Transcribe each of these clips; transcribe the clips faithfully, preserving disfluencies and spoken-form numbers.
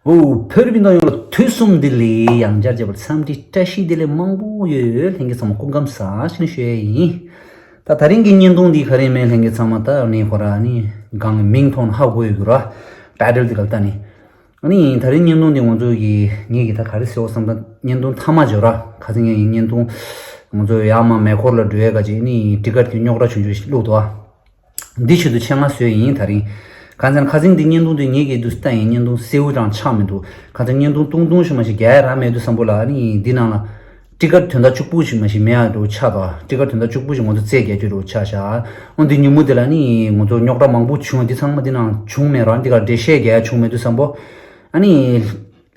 བོད་རིགས་སྤུན་ཟླ་ཡོངས་ལ་དུས་གསུམ་བདེ་ལེགས། ཡང་བསྐྱར་མཇལ་བར་འཚམས་འདྲི་བཀྲ་ཤིས་བདེ་ལེགས་མང་པོ་ཡོད། ལྷན་རྒྱས་ཚང་མ་སྐུ་ཁམས་བཟང་ཞེས་ནས་ཞུ་ཡས་ཡིན། ད་དེ་རིང་གི་བརྙན་ཐུང་འདི་ག་རེ་མེད། ལྷན་རྒྱས་ཚང་མ་ད་ནི་ཁོ་ར་ནི་སྒང་མིང་ཐོག་ནས་ཧ་གོ་ཡོད་ར། ཊའི་ཊལ་འདི་ག་ལ་ད་ནི། ཨ་ནི་དེ་རིང་བརྙན་ཐུང་འདི་ང་ཚོ་གི་ངེད་ཀྱི་ད་ག་རེ་ཟེར་བ་བསམ། ད་བརྙན་ཐུང་མཐའ་མ་བརྗོད་ར། ཁ་སང་ངས་བརྙན་ཐུང་ང་ཚོ་ཡར་མར་མེ་འཁོར་ལ་འགྲོ་ཡས་ག་ཅིག་ནི་ཊི་ཀེ་ཊི་གི་རྙོག་དྲ་བྱུང་བྱུང་ཞིག་བླུགས་འདུག་ཨ། འདི་ཆེད་དུ་ཆེད་མངགས་བཟོས་ཡིན་དེ་རིང་། གང་ཟེར་ན་ཁ་སང་འདི་བརྙན་ཐུང་འདི་ངེད་ཀྱི་དུས་སུ་ལྟ་ཡིན། བརྙན་ཐུང་གསལ་པོ་རང་ཆགས་མི་འདུག་གང་ཟེར་བརྙན་ཐུང་ཏུང་ཏུང་ཞིག་མ་ཞིག་རྒྱག་ཡ་རང་མེད་དུས་བསམ་པོ་ལ་ཨ་ནི་འདི་ནང་ལ་ཊི་ཀེ་ཊི་དོན་དག་གཅིག་པུ་ཞིག་མ་ཞིག་མེད་ཡ་འདྲ་བོ་ཆགས་འདུག་ཊི་ཀེ་ཊི་དོན་དག་གཅིག་པུ་ཞིག་ང་ཚོ་རྩད་རྒྱག་རྒྱུ་འདྲ་བོ་ཆགས་ཤག་འོ་འདི་ཉིན་མོ་འདི་ལ་ནི་ང་ཚོ་རྙོག་དྲ་མང་པོ་བྱུང་། འདི་ཚང་མ་འདི་ནང་བྱུང་མེད་ར། འདི་ག་འགྲེལ་བཤད་རྒྱག་ཡ་བྱུང་མེད་དུས་བསམ་པོ་ཨ་ནི།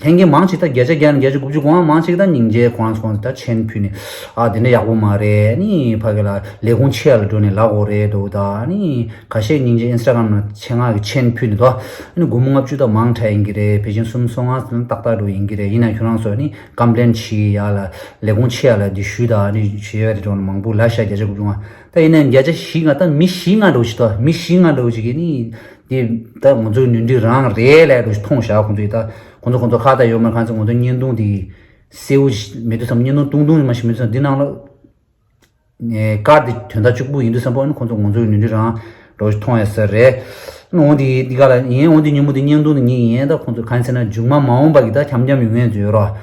ལྷན་རྒྱས་མང་ཆེ་ད་བརྒྱ་ཆ་བརྒྱ་ནས་བརྒྱ་ཆ་དགུ་བཅུ་གོ་ལྔ་མང་ཆེ་ད་སྙིང་རྗེ་ཁོ་རང་ཚོ་ད་མཆན་ཕུལ་ནས་ཨ་དེ་འདྲ་ཡག་པོ་མ་རེད། ཨ་ནི་ཕ་གི་ལ་ལས་ཁུངས་ཆེ་ཡ་ལ་འགྲོ་ནས་ལབ་དགོས་རེད་འདུག་ད་ཨ་ནི་ཁ་ཤས་སྙིང་རྗེ་ཨིན་སི་ཊ་གྷ་རམ་ནང་ཆེད་མངགས་ཀྱི་མཆན་ཕུལ་ནས་ད་ཨ་ནི་སྒོར་མོ་ལྔ་བཅུ་ད་མང་དྲགས་ཡིན་གྱི་རེད། ཕལ་ཆེར་སུམ་སོ་ལྔ་ཙམ་ཏག་ཏག་འགྲོ་ཡིན་གྱི་རེད། ཡིན་ན་ཁྱོད་རང་ཚོ་ཨ་ནི་ཀམ་པི་ལེན་བྱེད་ཡ་ལ་ལས་ཁུངས་ཆེ་ཡ་ལ་འདི་ཞུས་ད་ཨ་ནི་བྱེད་ཡ་རེད་འགྲོ་ན་མང་པོ་ལབ་ཤག་བརྒྱ་ཆ་དགུ་བཅུ་གོ་ལྔ། ད་ཡིན་ན་བརྒྱ་ཆ་བཞི་ལྔ་ད་མི་བཞི་ལྔ་འགྲོ་ཞིག་ད་མི་བཞི་ལྔ་འགྲོ་ཞིག་གིས་ནི། དེ་ད་ང་ཚོའི་ནོར་འཁྲུལ་རང་རེད་ལབ་འགྲོ་ཞིག་མཐོང་བཞག་ཁོང་ཚོས་ད་ཁོང་ཚོ་ཁོང་ཚོ་ཁ་ད་ཡོད་མ་རེད། ཁ་ཚོ་ང་ཚོ་བརྙན་ཐུང་དེ་གསལ་པོ་ཞིག་མེད་དུས་ཙམ། བརྙན་ཐུང་ཏུང་ཏུང་མ་ཞིག་མེད་དུས་ཙམ། འདི་ནང་ལ་ཀར་དེ་དོན་དག་གཅིག་པུ་ཡིན་དུས་ཙམ་པོ་ཨ་ནི་ཁོང་ཚོ་ང་ཚོའི་ནོར་འཁྲུལ་རང་འགྲོ་ཞིག་མཐོང་ཡ་ས་རེད། འོང་དེ་འདི་ག་ལ་ཡིན། འོང་དེ་ཉིན་མོ་དེ་བརྙན་ཐུང་དེ་ངས་ཡིན་ད་ཁོང་ཚོ་གང་ཟེར་ན་མཇུག་མ་མ་འོངས་པ་གི་ད་འཁྱམ་འཁྱམ་ཡོང་ངེས་ཚོད་ཡོད་ར།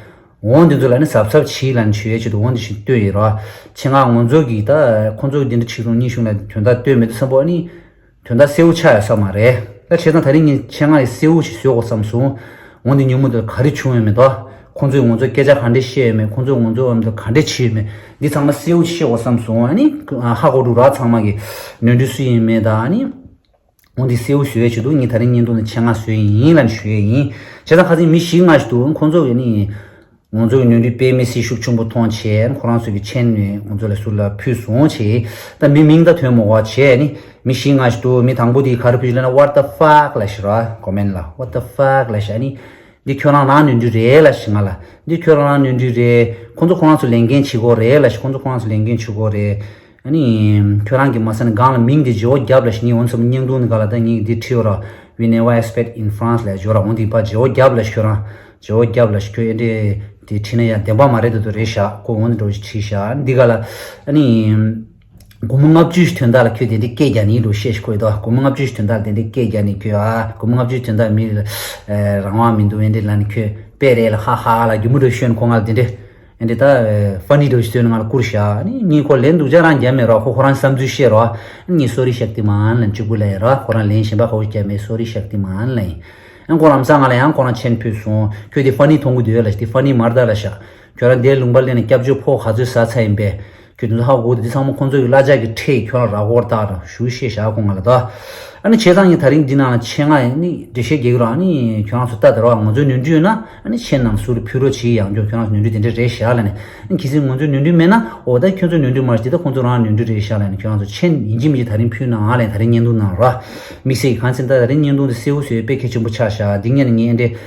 འོང་དེ་ཚོ་ལ་ནི་གཟབ་གཟབ་བྱེད་ལབ་ནས་ཞུ་ཡས་ཆེད་དུ་འོང་དེ་ཞིག་ལྟོས་ཡིན་ར། ཆེད་མངགས་ང་ཚོ་གི་ད་ཁོང་ཚོ་གི་དེ་འདྲ་བྱེད་རུང་གཉིས་གཞུང་ལ་དོན་དག་ལྟོས་མེད་དུས་ཙམ་པོ་ཨ་ནི། དོན་དག་གསལ་པོ་ཆགས་ཡོད་ས་མ་རེད། ད་བྱས་ཙང་དེ་རིང་ངས་ཆེད་མངགས་ཡི་གསལ་པོ་ཞིག་བཟོ་དགོས་བསམ་སོང་། འོང་དེ་ཉིན་མོ་དེར་ག་རེ་བྱུང་ཡོད་མེད་དོ། ཁོང་ཚོས་ང་ཚོ་སྐད་ཆ་ག་འདྲས་བཤད་ཡོད་མེད། ཁོང་ཚོས་ང་ཚོ་འོང་དེ་ག་འདྲས་བྱས་ཡོད་མེད། འདི་ཚང་མ་གསལ་པོ་ཞིག་བཤད་དགོས་བསམ་སོང་། ཨ་ནི་ཧ་གོ་འགྲོ་ར་ཚང་མ་གི་ནོར་འཁྲུལ་སུ་ཡིན་མེད་ད་ཨ་ནི། འོང་དེ་གསལ་པོ་བཟོ་ཡས་ཆེད་དུ་ངས་དེ་རིང་བརྙན་ཐུང་དེ་ཆེད་མངགས་བཟོས་ཡིན་ལབ་ནས་ཞུ་ཡས་ཡིན། བྱས་ཙང་ཁ་སང་མི་བཞི་ལྔ་ཞིག་འདུག་ཁོང་ཚོ་གི་ནི། ང་ཚོ་གི་ནོར་འཁྲུལ་དཔེ་མི་སྲིད་ཤུགས་ཆེན་པོ་མཐོང་བྱས་ཁོ་རང་ཚོ་གི་མཆན་ནས་ང་ཚོ་ལ་ཟུར་ལ་ཕུལ་སོང་བྱས། ད་མི་མིང་ད་ཐོན་མ་དགོས་བྱས་ནི་མི་བཞི་ལྔ་ཞིག་འདུག་མི་དང་པོ་དེ་ག་རེ་ཕུལ་ཞིག་ལབ་ན། What the fuck ལབ་ཞིག་ར། ཀོ་མེན་ལ། What the fuck ལབ་ཞིག་ཨ་ནི་འདི་ཁྱོད་རང་རང་ནོར་འཁྲུལ་རེད་ལབ་ཞིག་ང་ལ། འདི་ཁྱོད་རང་རང་ནོར་འཁྲུལ་རེད། ཁོ་ཚོ་ཁོ་རང་ཚོ་ལས་འགན་བྱེད་དགོས་རེད་ལབ་ཞིག་ཁོ་ཚོ་ཁོ་རང་ཚོ་ལས་འགན་བྱེད་དགོས་རེད། ཨ་ནི། ཁྱོད་རང་གི་མ་ས་ནི་སྒང་ལ་མིང་དེ་བརྗེ་བོ་རྒྱབ་ལ་ཞིག་ངས་འོ་ཙམ་བརྙན་ཐུང་ནི་ག་ལ་ད་ངས་འདི་བྲིས་ཡོད་ར། We never expect in France ལ་བརྗོད་ར། འོ་འདི་ཕར་བརྗེ་བོ་རྒྱབ་ལ་ཞིག་ཁྱོད་རང་། བརྗེ་བོ་རྒྱབ་ལ་ཞིག་ཁྱོད་ཨེ་འདྲས་དེ་བྲིས་ན་ཡང་བདེན་པ་མ་རེད་དོ་དོ་རེད་ཤག་ཁོ་འོ་འདི་འདྲ་ཞིག་བྲིས་ཤག་འདི་ག་ལ། ཨ་ནི། སྒོར་མོ་ལྔ་བཅུ་ཞིག་དོན་དག་ལ་ཁྱོད་དེ་འདྲས་སྐད་རྒྱག་ནི་འགྲོ་ཤེས་ཤིག་ཁོས་དོ། སྒོར་མོ་ལྔ་བཅུ་ཞིག་དོན་དག་ལ་དེ་འདྲས་སྐད་རྒྱག་ནི་ཁྱོད་ཨ། སྒོར་མོ་ལྔ་བཅུ་དོན་དག་མི་རང་དབང་མི་འདུག་ཨེ་འདྲས་ལ་ནི་ཁྱོད་དཔེ་རེད་ལ་ཧ་ཧ་ལ་རྒྱུ་མོ་འགྲོ་ཤོད་ནི་ཁོ་ང་ལ་དེ་འདྲས། ཨེ་འདྲ་ད་ཕ་ནི་འགྲོ་ཞིག་བཟོས་ནས་ང་ལ་བསྐུར་བཞག་ཨ་ནི་ངས་ཁོ་ལན་སྡུག་ཅག་རང་རྒྱབ་མེད་རོགས། ཁོ་ཁོ་རང་བསམ་ཚུལ་བཤད་རོགས། ཨ་ནི་ངས་sorry ཤག་ཏི་མན་ལན་གཅིག་པུ་ལ་ཡིན་རོགས། ཁོ་རང་ལན་གཞན་པ་ཁོ་རྒྱབ་མེད། Sorry ཤག་ཏི་མན་ལན་ཡིན། ཨ་ཁོ་རང་ལམ་སང་ང་ལ་ཡང་ཁོ་རང་མཆན་ཕུལ་སོང་། ཁྱོད་དེ་ཕ་ནི་མཐོང་གི་འདུག་ལ་ཞིག་དེ་ཕ་ནི་མར་ད་ལ་ཤག་ཁྱོད་རང་དེ་ལུང་པ་ལེན་ནས་སྐྱབས་བཅོལ་ཕོགས་ག་ཚོད་ཟ་ཚར་ཡིན་པས། ཁྱོད་དེ་ཚོ་ཧ་གོ་དེ་ཚང་མ་ཁོང་ཚོ་གི་གླ་ཆ་གི་ཁྲལ་ཁྱོད་རང་རག་གོ་ད་ར་ཞུ་ཤེས་བཞག་ཁོ་ང་ལ་ད། ཨ་ནི་བྱས་ཙང་ངས་དེ་རིང་འདི་ནང་ལ་ཆེད་མངགས་ནི་འགྲེལ་བཤད་རྒྱག་གི་རོགས། ཨ་ནི་ཁྱོད་རང་ཚོ་ལྟ་དེ་རོགས། ང་ཚོའི་ནོར་འཁྲུལ་ཡོད་ན་ཨ་ནི་མཆན་ནང་ཟུར་ཕུལ་རོགས་བྱེད། ཡང་བསྐྱར་ཁྱོད་རང་ཚོ་ནོར་འཁྲུལ་དེ་འདྲ་རེད་བཞག་ལབ་ནས། ཨ་ནི་གལ་སྲིད་ང་ཚོའི་ནོར་འཁྲུལ་མེད་ན་འོ་ད་ཁྱོད་ཚོའི་ནོར་འཁྲུལ་མ་རེད། དེ་ད་ཁོང་ཚོ་རང་ནོར་འཁྲུལ་རེད་བཞག་ལབ་ནས་ཁྱོད་རང་ཚོ་མཆན་ཡིན་གཅིག་མིན་གཅིག་དེ་རིང་ཕུལ་གནང་ལབ་ནས་དེ་རིང་བརྙན་ཐུང་ནང་རོགས། དམིགས་བསལ་གྱི་གང་ཚེ་ད་དེ་རིང་བརྙན་ཐུང་དེ་གསལ་པོ་བཟོས་དཔེ་གལ་ཆེན་པོ་ཆགས་བཞག་འདི་ངས་ནི་ངས་ཨེ་འདྲས།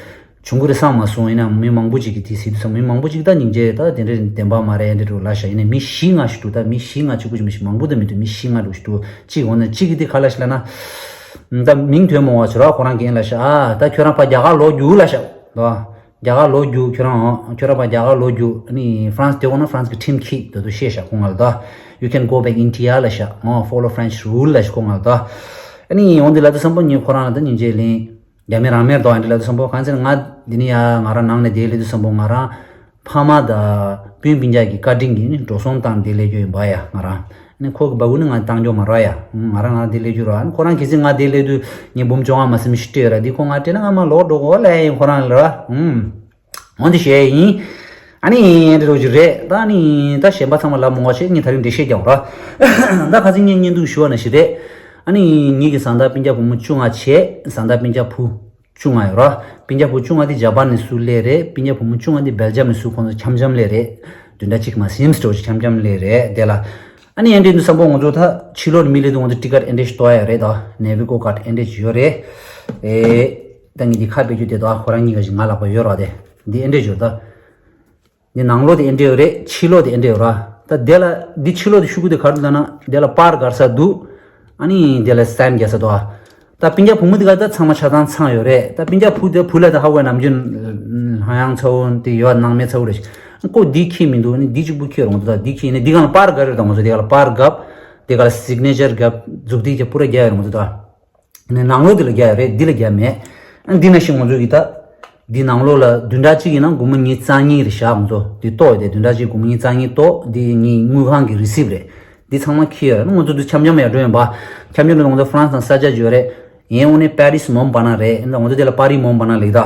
བྱུང་གི་རེད་བསམ་མ་སོང་། ཡིན་ནའང་མི་མང་པོ་ཅིག་གིས་དེ་ཟེར་དུས་ཙམ་མི་མང་པོ་ཅིག་ད་སྙིང་རྗེ་ད་དེ་འདྲ་བདེན་པ་མ་རེད་འདི་འདྲ་ལབ་ཤག་ཡིན་ནའི་མི་བཞི་ལྔ་ཞིག་འདུག་ད་མི་བཞི་ལྔ་གཅིག་པུ་ཅིག་མི་ཞིག་མང་པོ་ད་མི་འདུག་མི་བཞི་ལྔ་འདྲ་ཞིག་འདུག་གཅིག་འོ་ན་གཅིག་གིས་དེ་ག་ལབ་ཤག་ལབ་ན། ད་མིང་ཐོན་མ་བ་ཆུ་ར་ཁོ་རང་གིས་ལབ་ཤག་ཨ་ད་ཁྱོད་རང་ཕར་རྒྱ་གར་ལོག་རྒྱུགས་ལབ་ཤག་ད་རྒྱ་གར་ལོག་རྒྱུགས་ཁྱོད་རང་ཁྱོད་རང་ཕར་རྒྱ་གར་ལོག་རྒྱུགས་ཨ་ནི་ཧྥ་རན་སི་དེ་འོ་ན་ཧྥ་རན་སི་གི་ཁྲིམས་འཁྱེར་འདུག་འདུག་བཤད་ཤག་ཁོ་ང་ལ་ད། You can go back India ལབ་ཤག་འོ་Follow French rule ལབ་ཤག་ཁོ་ང་ལ་ད། ཨ་ནི་འོ་འདི་ལབ་དུས་ཙམ་པོ་ངས་ཁོ་རང་ལ་ད་སྙིང་རྗེ་ལན། རྒྱ་མི་རང་མེད་དོ་ཨ་འདྲ་ལབ་དུས་ཙམ་པོ་གང་ཟེར་ང་འདི་ནི་ཡ་ང་རང་ནང་ནས་བསྡད་ལབ་དུས་ཙམ་པོ་ང་རང་ཕ་མ་དང་སྤུན་སྤུན་ཀྱག་གི་བཀའ་དྲིན་གྱིས་ནི་འགྲོ་སོང་བཏང་བསྡད་ལས་རྒྱུ་ཡིན་པ་ཡ་ང་རང་ནི་ཁོ་གི་སྦ་ཁུག་ནི་ང་བཏང་རྒྱུ་མ་རེད་ཡ། ང་རང་ང་རང་བསྡད་ལས་རྒྱུ་ར་ཨ་ནི་ཁོ་རང་གལ་སྲིད་ང་བསྡད་ལས་དུས་ངས་འབུམ་བཅོ་ལྔ་མ་ཟིན་ཞིག་སྤྲད་ར་འདི་ཁོ་ང་སྤྲད་ན་ང་མ་ལོག་འགྲོ་གོ་ལས་ཡིན་ཁོ་རང་ལ་ར་ཨུམ། འོན་ཏེ་ཞེས་ཡིན། ཨ་ནི་འདི་རོ་ཅིག་རེད་ད་ནི་ད་གཞན་པ་ཚང་མ་ལབ་མོ་བ་ཆེ་ངས་ད་རིང་འགྲེལ་བཤད་རྒྱག་ར། ད་ཁ་སང་ངས་བརྙན་ཐུང་ཞུ་བ་ན་ཞིག་རེད། ཨ་ནི་ངེད་ཀྱི་བཟའ་ཟླ་སྤུན་ཀྱག་བུ་མོ་བཅུ་ལྔ་བྱས་བཟའ་ཟླ་སྤུན་ཀྱག་བུ་བཅུ་ལྔ་ཡོད་ར། སྤུན་ཀྱག་བུ་བཅུ་ལྔ་དེ་ཇ་པན་ནས་སུ་སླེབས་རེད། སྤུན་ཀྱག་བུ་མོ་བཅུ་ལྔ་དེ་སྦེལ་ཇམ་ནས་སུ་ཁོང་ཚོ་འཆམ་འཆམ་སླེབས་རེད། བདུན་ཕྲག་གཅིག་མ་ཟིན་སྤྲོ་ཞིག་འཆམ་འཆམ་སླེབས་རེད་དེ་ལ། ཨ་ནི་ཨེ་འདྲས་འདུག་བསམ་པོ་ང་ཚོ་ད་ཕྱི་ལོགས་ནས་མི་སླེབས་དུས་ང་ཚོ་ཊི་ཀེ་ཊི་ཨེ་འདྲས་ཞིག་གཏོར་ཡ་ཡོད་རེད་ད། ནེ་བི་ཀོ་ཀཱར་ཨེ་འདྲས་ཞིག་ཡོད་རེད། ཨེ། ད་ངས་འདི་ཁ་ཕྱེ་རྒྱུ་དེ་ད་ཁོ་རང་གཉིས་ཀ་ཞིག་ང་ལག་པ་ཡོད་ར་དེ། འདི་ཨེ་འདྲས་ཞིག་ཡོད་ད། འདི་ནང་ལོགས་དེ་ཨེ་འདྲས་ཡོད་རེད། ཕྱི་ལོགས་དེ་ཨེ་འདྲས་ཡོད་ར། ད་དེ་ལ་འདི་ཕྱི་ལོགས་དེ་ཤོག་གུ་དེ་ག་རེ་འདུག་ལབ་ན་དེ་ལ་པར་སྒར་ས་འདུག་ཨ་ནི་དེ་ལ་སའིན་རྒྱག་ས་འདུག་ཨ། ད་སྤུན་ཀྱག་བུ་མོ་དེ་ག་ད་ཚང་མ་ཆ་ཚང་ཚང་ཡོད་རེད། ད་སྤུན་ཀྱག་བུ་དེ་བུ་ལ་ད་ཧ་གོ་ནམ་རྒྱུན་ལྷ་ཡང་ཚ་བོ་དེ་ཡོད་ནང་མེད་ཚ་བོ་རེད། ཁོ་འདི་ཁྱི་མི་འདུག་ནི་འདི་གཅིག་པུ་ཁྱི་རུང་དུ་ད་འདི་ཁྱི་ནི་འདི་གང་ལ་པར་ག་རེ་དང་ང་ཚོ་དེ་ག་ལ་པར་གབ། དེ་ག་ལ་སིག་ནེ་ཅར་གབ་མཛུབ་ཐེལ་གྱི་པུ་ར་རྒྱ་ཡོད་རུང་དུ་ད། ནི་ནང་ལོགས་འདི་ལ་རྒྱ་ཡོད་རེད། འདི་ལ་རྒྱ་མེད། ཨ་འདི་ན་ཤི་ང་ཚོ་གི་ད། འདི་ནང་ལོགས་ལ་བདུན་ཕྲག་གཅིག་ཡིན་ན་སྒོར་མོ་ཉིས་རྩ་གཉིས་རེད་བཞག་ང་ཚོ་འདི་ཏོག་ཡོད་དེ་བདུན་ཕྲག་གཅིག་སྒོར་མོ་ཉིས་རྩ་གཉིས་ཏོག་འདི་ངའི་དངུལ་ཁང་གི་རི་སིབ་རེད། འདི་ཚང་མ་ཁྱི་ཡོད་རེད། ང་ཚོ་འདི་འཆམ་འཆམ་ཡར་འགྲོ་ཡིན་པ། འཆམ་འཆམ་འགྲོ་ང་ཚོ་ཧྥ་རན་སི་དང་ས་ཆ་ཡོད་རེད། ཡན་འོ་ནི་པ་རིས་མོམ་པ་ན་རེད། ང་ཚོ་འདི་ལ་པ་རི་མོམ་པ་ན་ལེགས་ད།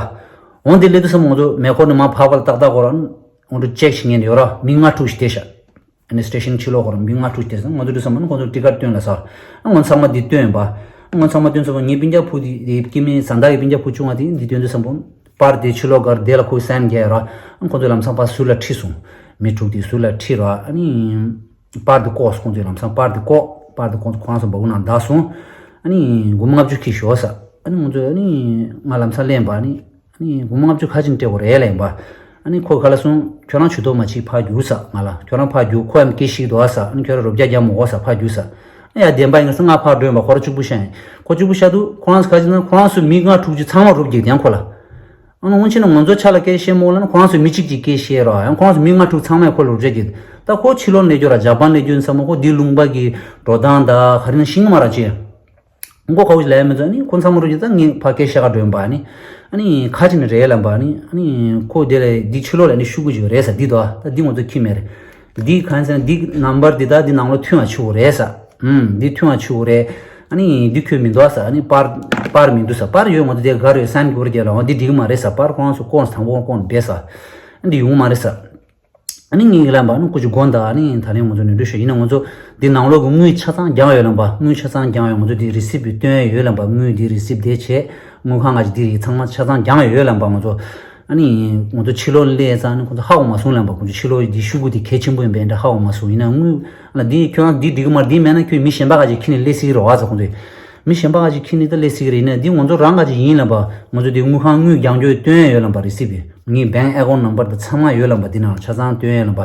འོ་འདི་ལེགས་དུ་སམ་ང་ཚོ་མེ་འཁོར་ནི་མ་ཕ་བ་ལ་ཏག་ཏག་གོ་ར། ང་ཚོ་ཅེག་ཞིག་ཉན་ཡོད་ར་མི་ལྔ་དྲུག་ཞིག་དེ་ཤ། ཨ་ནི་སི་ཊེ་ཤན་ཕྱི་ལོགས་ཁོ་རང་མི་ལྔ་དྲུག་དེ་སོང་ང་ཚོ་འདྲི་བསམ་པ་ནི་ཁོ་ཚོ་ཊི་ཀེ་ཊི་སྟོན་ལ་ས། ཨ་ང་ཚང་མ་འདི་སྟོན་པ། ཨ་ང་ཚང་མ་སྟོན་ཚར་བ་ངའི་སྤུན་ཀྱག་བུ་དེ་དེ་སྐྱེ་དམན་བཟའ་ཟླ་གི་སྤུན་ཀྱག་བུ་ཆུང་བ་དེ་འདི་སྟོན་དུས་བསམ་པ། པར་དེ་ཕྱི་ལོགས་སྒར་དེ་ལ་ཁོའི་སན་རྒྱག་ཡ་ར། ཨ་ཁོ་ཚོ་ལམ་སང་པར་ཟུར་ལ་ཁྲིད་སོང་། མི་དྲུག་དེ་ཟུར་ལ་ཁྲིད་ར་ཨ་ནི། པར་དེ་བཀོག་སོང་ཁོ་ཚོས་ལམ་སང་པར་དེ་བཀོག་པར་དེ་ཁོ་ཁོ་རང་ཚོ་འབའ་གུ་ནང་བདག་སོང་། ཨ་ནི་སྒོར་མོ་ལྔ་བཅུ་ཁྱི་ཞོག་ས། ཨ་ནི་ང་ཚོས་ཨ་ནི་ང་ལམ་སང་ལེན་པ་ཨ་ནི། ཨ་ནི་སྒོར་མོ་ལྔ་བཅུ་ཁ་ཅིག་སྤྲད་དགོས་རེད་ལབ་ཡིན་པ། ཨ་ནི་ཁོ་ག་ལ་སོང་ཁྱོད་རང་ཇུས་གཏོགས་མ་བྱེད་ཕར་རྒྱུགས་ས་ང་ལ་ཁྱོད་རང་ཕར་རྒྱུགས་ཁོ་ཡང་སྐད་ཤིག་འདུག་ས། ཨ་ནི་ཁྱོད་རང་རོབ་རྒྱག་རྒྱག་མ་དགོས་ས་ཕར་རྒྱུགས་ས། ཨ་ཡ་བདེན་པ་ཡིན་ས་ང་ཕར་འགྲོ་ཡིན་པ་ཁོ་རང་གཅིག་པུ་ཤ་ཡིན། ཁོ་གཅིག་པུ་ཤ་འདུག་ཁོ་རང་ཚོ་ག་ཅིག་ན་ཁོ་རང་ཚོ་མི་ལྔ་དྲུག་ཅིག་ཚང་མ་རོབ་རྒྱག་དེ་ཡང་ཁོ་ལ། ཨ་ནི་སྔོན་ཆད་ན་ང་ཚོ་ཆ་ལ་སྐད་བཤད་མོ་ལ་ན་ཁོ་རང་ཚོ་མི་གཅིག་གིས་སྐད་བཤད་རོགས་ཡང་ཁོ་རང་ཚོ་མི་ལྔ་དྲུག་ཚང་མས་ཁོ་ལ་རོབ་རྒྱག་གི། ད་ཁོ་ཕྱི་ལོགས་ནས་སྐྱོ་ར་ཇ་པན་ནས་སྐྱོ་ཡིན་ས་མོ་ཁོ་འདི་ལུང་པ་གི་འགྲོ་སྟངས་ད་ག་རེ་ན་ཤིང་མ་ར་ཅི། མགོ་ཁ་བོ་ལས་མི་ཚོ་ནི་ཁོ་ཚང་མ་རུ་ཡོད་ད་ངས་ཕ་སྐད་བཤད་ག་འགྲོ་ཡིན་པ་ནི། ཨ་ནི་ཁ་ཅིག་ནི་རེད་ལབ་པ་ནི་ཨ་ནི་ཁོ་དེ་ལས་འདི་ཕྱི་ལོགས་ལ་ནི་ཤུ་གུ་ཅིག་རེད་ས་འདི་དོ་ད་འདི་ང་ཚོ་ཁྱི་མེད་རེད། འདི་གང་ཟེར་ན་འདི་ནམ་བར་འདི་ད་འདི་ནང་ལོ་ཐུན་ཨ་ཆུ་རེད་ས། ཨུམ་འདི་ཐུན་ཨ་ཆུ་རེད། ཨ་ནི་འདི་ཁྱོད་མི་འདུག་ས། ཨ་ནི་པར་པར་མི་འདུག་ས། པར་ཡོད་ང་ཚོ་དེ་ག་རེ་ཡོད་སན་གུར་རྒྱལ་ལ་འོ་འདི་འགྲིག་མ་རེད་ས། པར་ཁོ་རང་ཚོ་ཀོན་དང་པོ་ཀོན་བསྡད་ས། ཨ་འདི་ཡོང་མ་རེད་ས། ཨ་ནི་ངས་ལབ་པ་ཨ་ནི་ཀུ་ཅི་དགོན་དང་ཨ་ནི་ད་ལན་ང་ཚོ་ནོར་འཁྲུལ་ཤོར་ཡིན་ན་ང་ཚོ་འདི་ནང་ལོགས་ཀྱི་དངུལ་ཆ་ཚང་རྒྱག་ཡོད་ལམ་པ་དངུལ་ཆ་ཚང་རྒྱག་ཡོད་ང་ཚོ་འདི་རི་སིབ་བཏོན་ཡོད་ལམ་པ་དངུལ་འདི་རི་སིབ་དེ་བྱས་དངུལ་ཁང་ང་ཅི་འདི་རི་ཚང་མ་ཆ་ཚང་རྒྱག་ཡོད་ལམ་པ་ང་ཚོ་ཨ་ནི་ང་ཚོ་ཕྱི་ལོགས་སླེབས་ཙང་ཨ་ནི་ཁོ་ཚོ་ཧ་གོ་མ་སོང་ལམ་པ་ཁོ་ཚོ་ཕྱི་ལོགས་འདི་ཤུ་གུ་འདི་གལ་ཆེན་པོ་ཡིན་པས་འདྲ་ཧ་གོ་མ་སོང་ཡིན་ན་དངུལ་ཨ་འདི་ཁྱོད་རང་འདི་འགྲིག་གི་མ་འདི་མེད་ན་ཁྱོད་མི་གཞན་པ་ག་ཅིག་ཁྱི་ནས་སླེབས་སྲིད་རོགས་ཨ་ཚ་ཁོ་ཚོས། མི་གཞན་པ་ག་ཅིག་ཁྱི་ནི་ད་ལས་སྲིད་རེད་ནས་འདི་ང་ཚོ་རང་ག་ཅིག་ཡིན་ལབ་པ་ང་ཚོ་འདི་དངུལ་ཁང་དངུལ་རྒྱང་སྐྱོད་སྟོན་ཡ་ཡོད་ལབ་པ་རེད་སྲིད་པས་ངའི་bank account number དང་ཚང་མ་ཡོད་ལབ་པ་འདི་ནང་ཆ་ཚང་སྟོན་ཡ་ལབ་པ།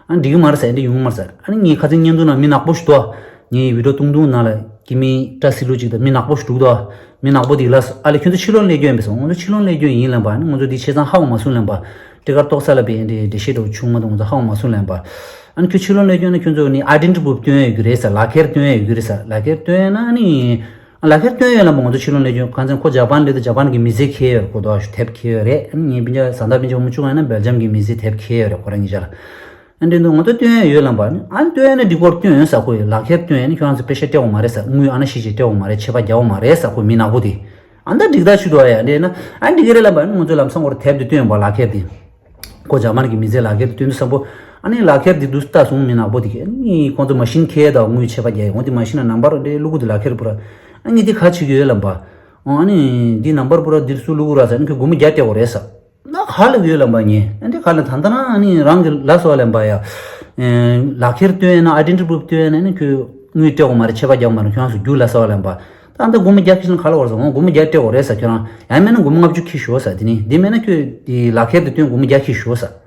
ཨ་འགྲིག་གི་མ་རེད་ཟེར་འདི་ཡོང་མ་རེད་ཟེར། ཨ་ནི་ངའི་ཁ་སང་བརྙན་ཐུང་ནང་མི་ནག་པོ་ཞིག་འདུག་ངའི་video ཏུང་ཏུང་ནང་ལ་ཀི་མི་བཀྲ་སི་ལུ་ཅིག་དང་མི་ནག་པོ་ཞིག་འདུག་དོ། མི་ནག་པོ་འདི་ལ་ཨ་ལས་ཁྱོད་ཚོ་ཕྱི་ལོགས་ལས་སྐྱོན་ཡིན་པས་སོ་ང་ཚོ་ཕྱི་ལོགས་ལས་སྐྱོན་ཡིན་ལབ་པ་ཨ་ནི་ང་ཚོ་འདི་ཆ་ཚང་ཧ་གོ་མ་སོང་ལབ་པ། ཊི་ཀེ་ཊི་ཏོག་ས་ལ་བས་འདི་འདི་ཤེས་འགྲོ་ཆུང་མ་དང་ང་ཚོ་ཧ་གོ་མ་སོང་ལབ་པ། ཨ་ནི་ཁྱོད་ཕྱི་ལོགས་ལས་སྐྱོན་ན་ཁྱོད་ཚོ་ནི་ཨའི་ཌེན་ཊི་པུབ་སྟོན་ཡ་ཡོད་ཀྱི་རེད་ཟེར་ལག་ཁྱེར་སྟོན་ཡ་ཡོད་ཀྱི་རེད་ཟེར་ལག་ཁྱེར་སྟོན་ཡ་ན་ཨ་ནི། ལག་ཁྱེར་སྟོན་ཡོད་ལམ་པ་ང་ཚོ་ཕྱི་ལོགས་ལས་སྐྱོན་གང་ཚེ་ཁོ་ཇ་པན་ལས་དུ་ཇ་པན་གི་མི་ཚེ་ཁེལ་ཡོད་རེད་ཁོ་དོ་དེབ་ཁེལ་ཡོད་རེད་ཨ་ནི་ངའི་སྤུན་ཀྱག་བཟའ་ཟླ་སྤུན་ཀྱག་མུ་ཆུ་གང་ཡིན་ན་སྦེལ་ཇམ་གི་མི་ཚེ་དེབ་ཁེལ་ཡོད་རེད་ཁོ་རང་ཉིད་ཆ་ལ། ཨ་འདྲེ་འདུག་ང་ཚོ་སྟོན་ཡོད་ལམ་པ་ཨ་ནི་སྟོན་ཡོད་ན་འགྲིག་པོར་སྟོན་ཡོད་ས་ཁོ་ཡི་ལག་ཁྱེར་སྟོན་ཡོད་ན་ཁྱོད་རང་ཚོ་པེ་ཤ་སྤྲད་འོང་མ་རེད་ས་དངུལ་ཨ་ན་ཤི་ཅིག་སྤྲད་འོང་མ་རེད་ཆད་པ་རྒྱག་འོང་མ་རེད་ས་ཁོ་མི་ནག་པོ་དེ། ཨ་ད་འགྲིག་ད་ཆུ་དོ་ཡ་འདྲེ་ན་ཨ་འགྲིག་གི་རེད་ལམ་པ་ཨ་ནི་ང་ཚོ་ལམ་སང་ཁོ་ར་དེབ་དེ་སྟོན་ཡོང་པ་ལག་ཁྱེར་དེ། ཁོ་ཇ་མར་གྱི་མི་ཚེ་ལག་ཁྱེར་དེ་སྟོན་དུས་བསམ་པོ། ཨ་ནི་ལག་ཁྱེར་དེ་དུས་ལྟ་སོང་མི་ནག་པོ་དེ་གས་ཨ་ནི་ཁོང་ཚོ་མ་ཤིན་ཁྱེར་དང་དངུལ་ཆད་པ་རྒྱག་ཡོང་དེ་མ་ཤིན་ན་ནམ་བར་དེ་བླུག་གི་དེ་ལག་ཁྱེར་པུ་ར། ཨ་ནི་དེ་ག་བྱེད་ཀྱི་ཡོད་ལབ་པ། ཨོ་ཨ་ནི་འདི་ནམ་བར་པུ་ར་འདིར་སུ་བླུག་ར་ཟེར་ཨ་ནི་ཁོས་སྒོར་མོ་བརྒྱ་སྤྲད་དགོས་རེད་ས། ན་ག་ལབ་ཡོད་ལབ་པ་ངས་ཨ་འདི་ག་ལ་ད་ལྟ་ན་ཨ་ནི་རང་གི་ལ་སོ་ལབ་པ་ཡ། ལག་ཁྱེར་སྟོན་ཡ་ན་ཨའི་ཌེན་ཊི་པུབ་སྟོན་ཡ་ན་ཨ་ནི་ཁོས་དངུལ་སྤྲད་དགོས་མ་རེད་ཆད་པ་རྒྱག་མ་རེད་ཁྱོད་རང་ཚོ་རྒྱུགས་ལ་སོ་ལབ་པ། ད་ལྟ་སྒོར་མོ་བརྒྱ་ཁྱེར་ན་ག་ལ་བར་སོང་སྒོར་མོ་བརྒྱ་སྤྲད་དགོས་རེད་ས་ཁྱོད་རང་ཡང་མེད་ན་སྒོར་མོ་ལྔ་བཅུ་ཁྱེར་ཤོག་ས་དེ་ནི་འདི་མེད་ན་ཁྱོད་དེ་ལག་ཁྱེར་དེ་སྟོན་སྒོར་མོ་བརྒྱ་ཁྱེར་ཤོག་ས།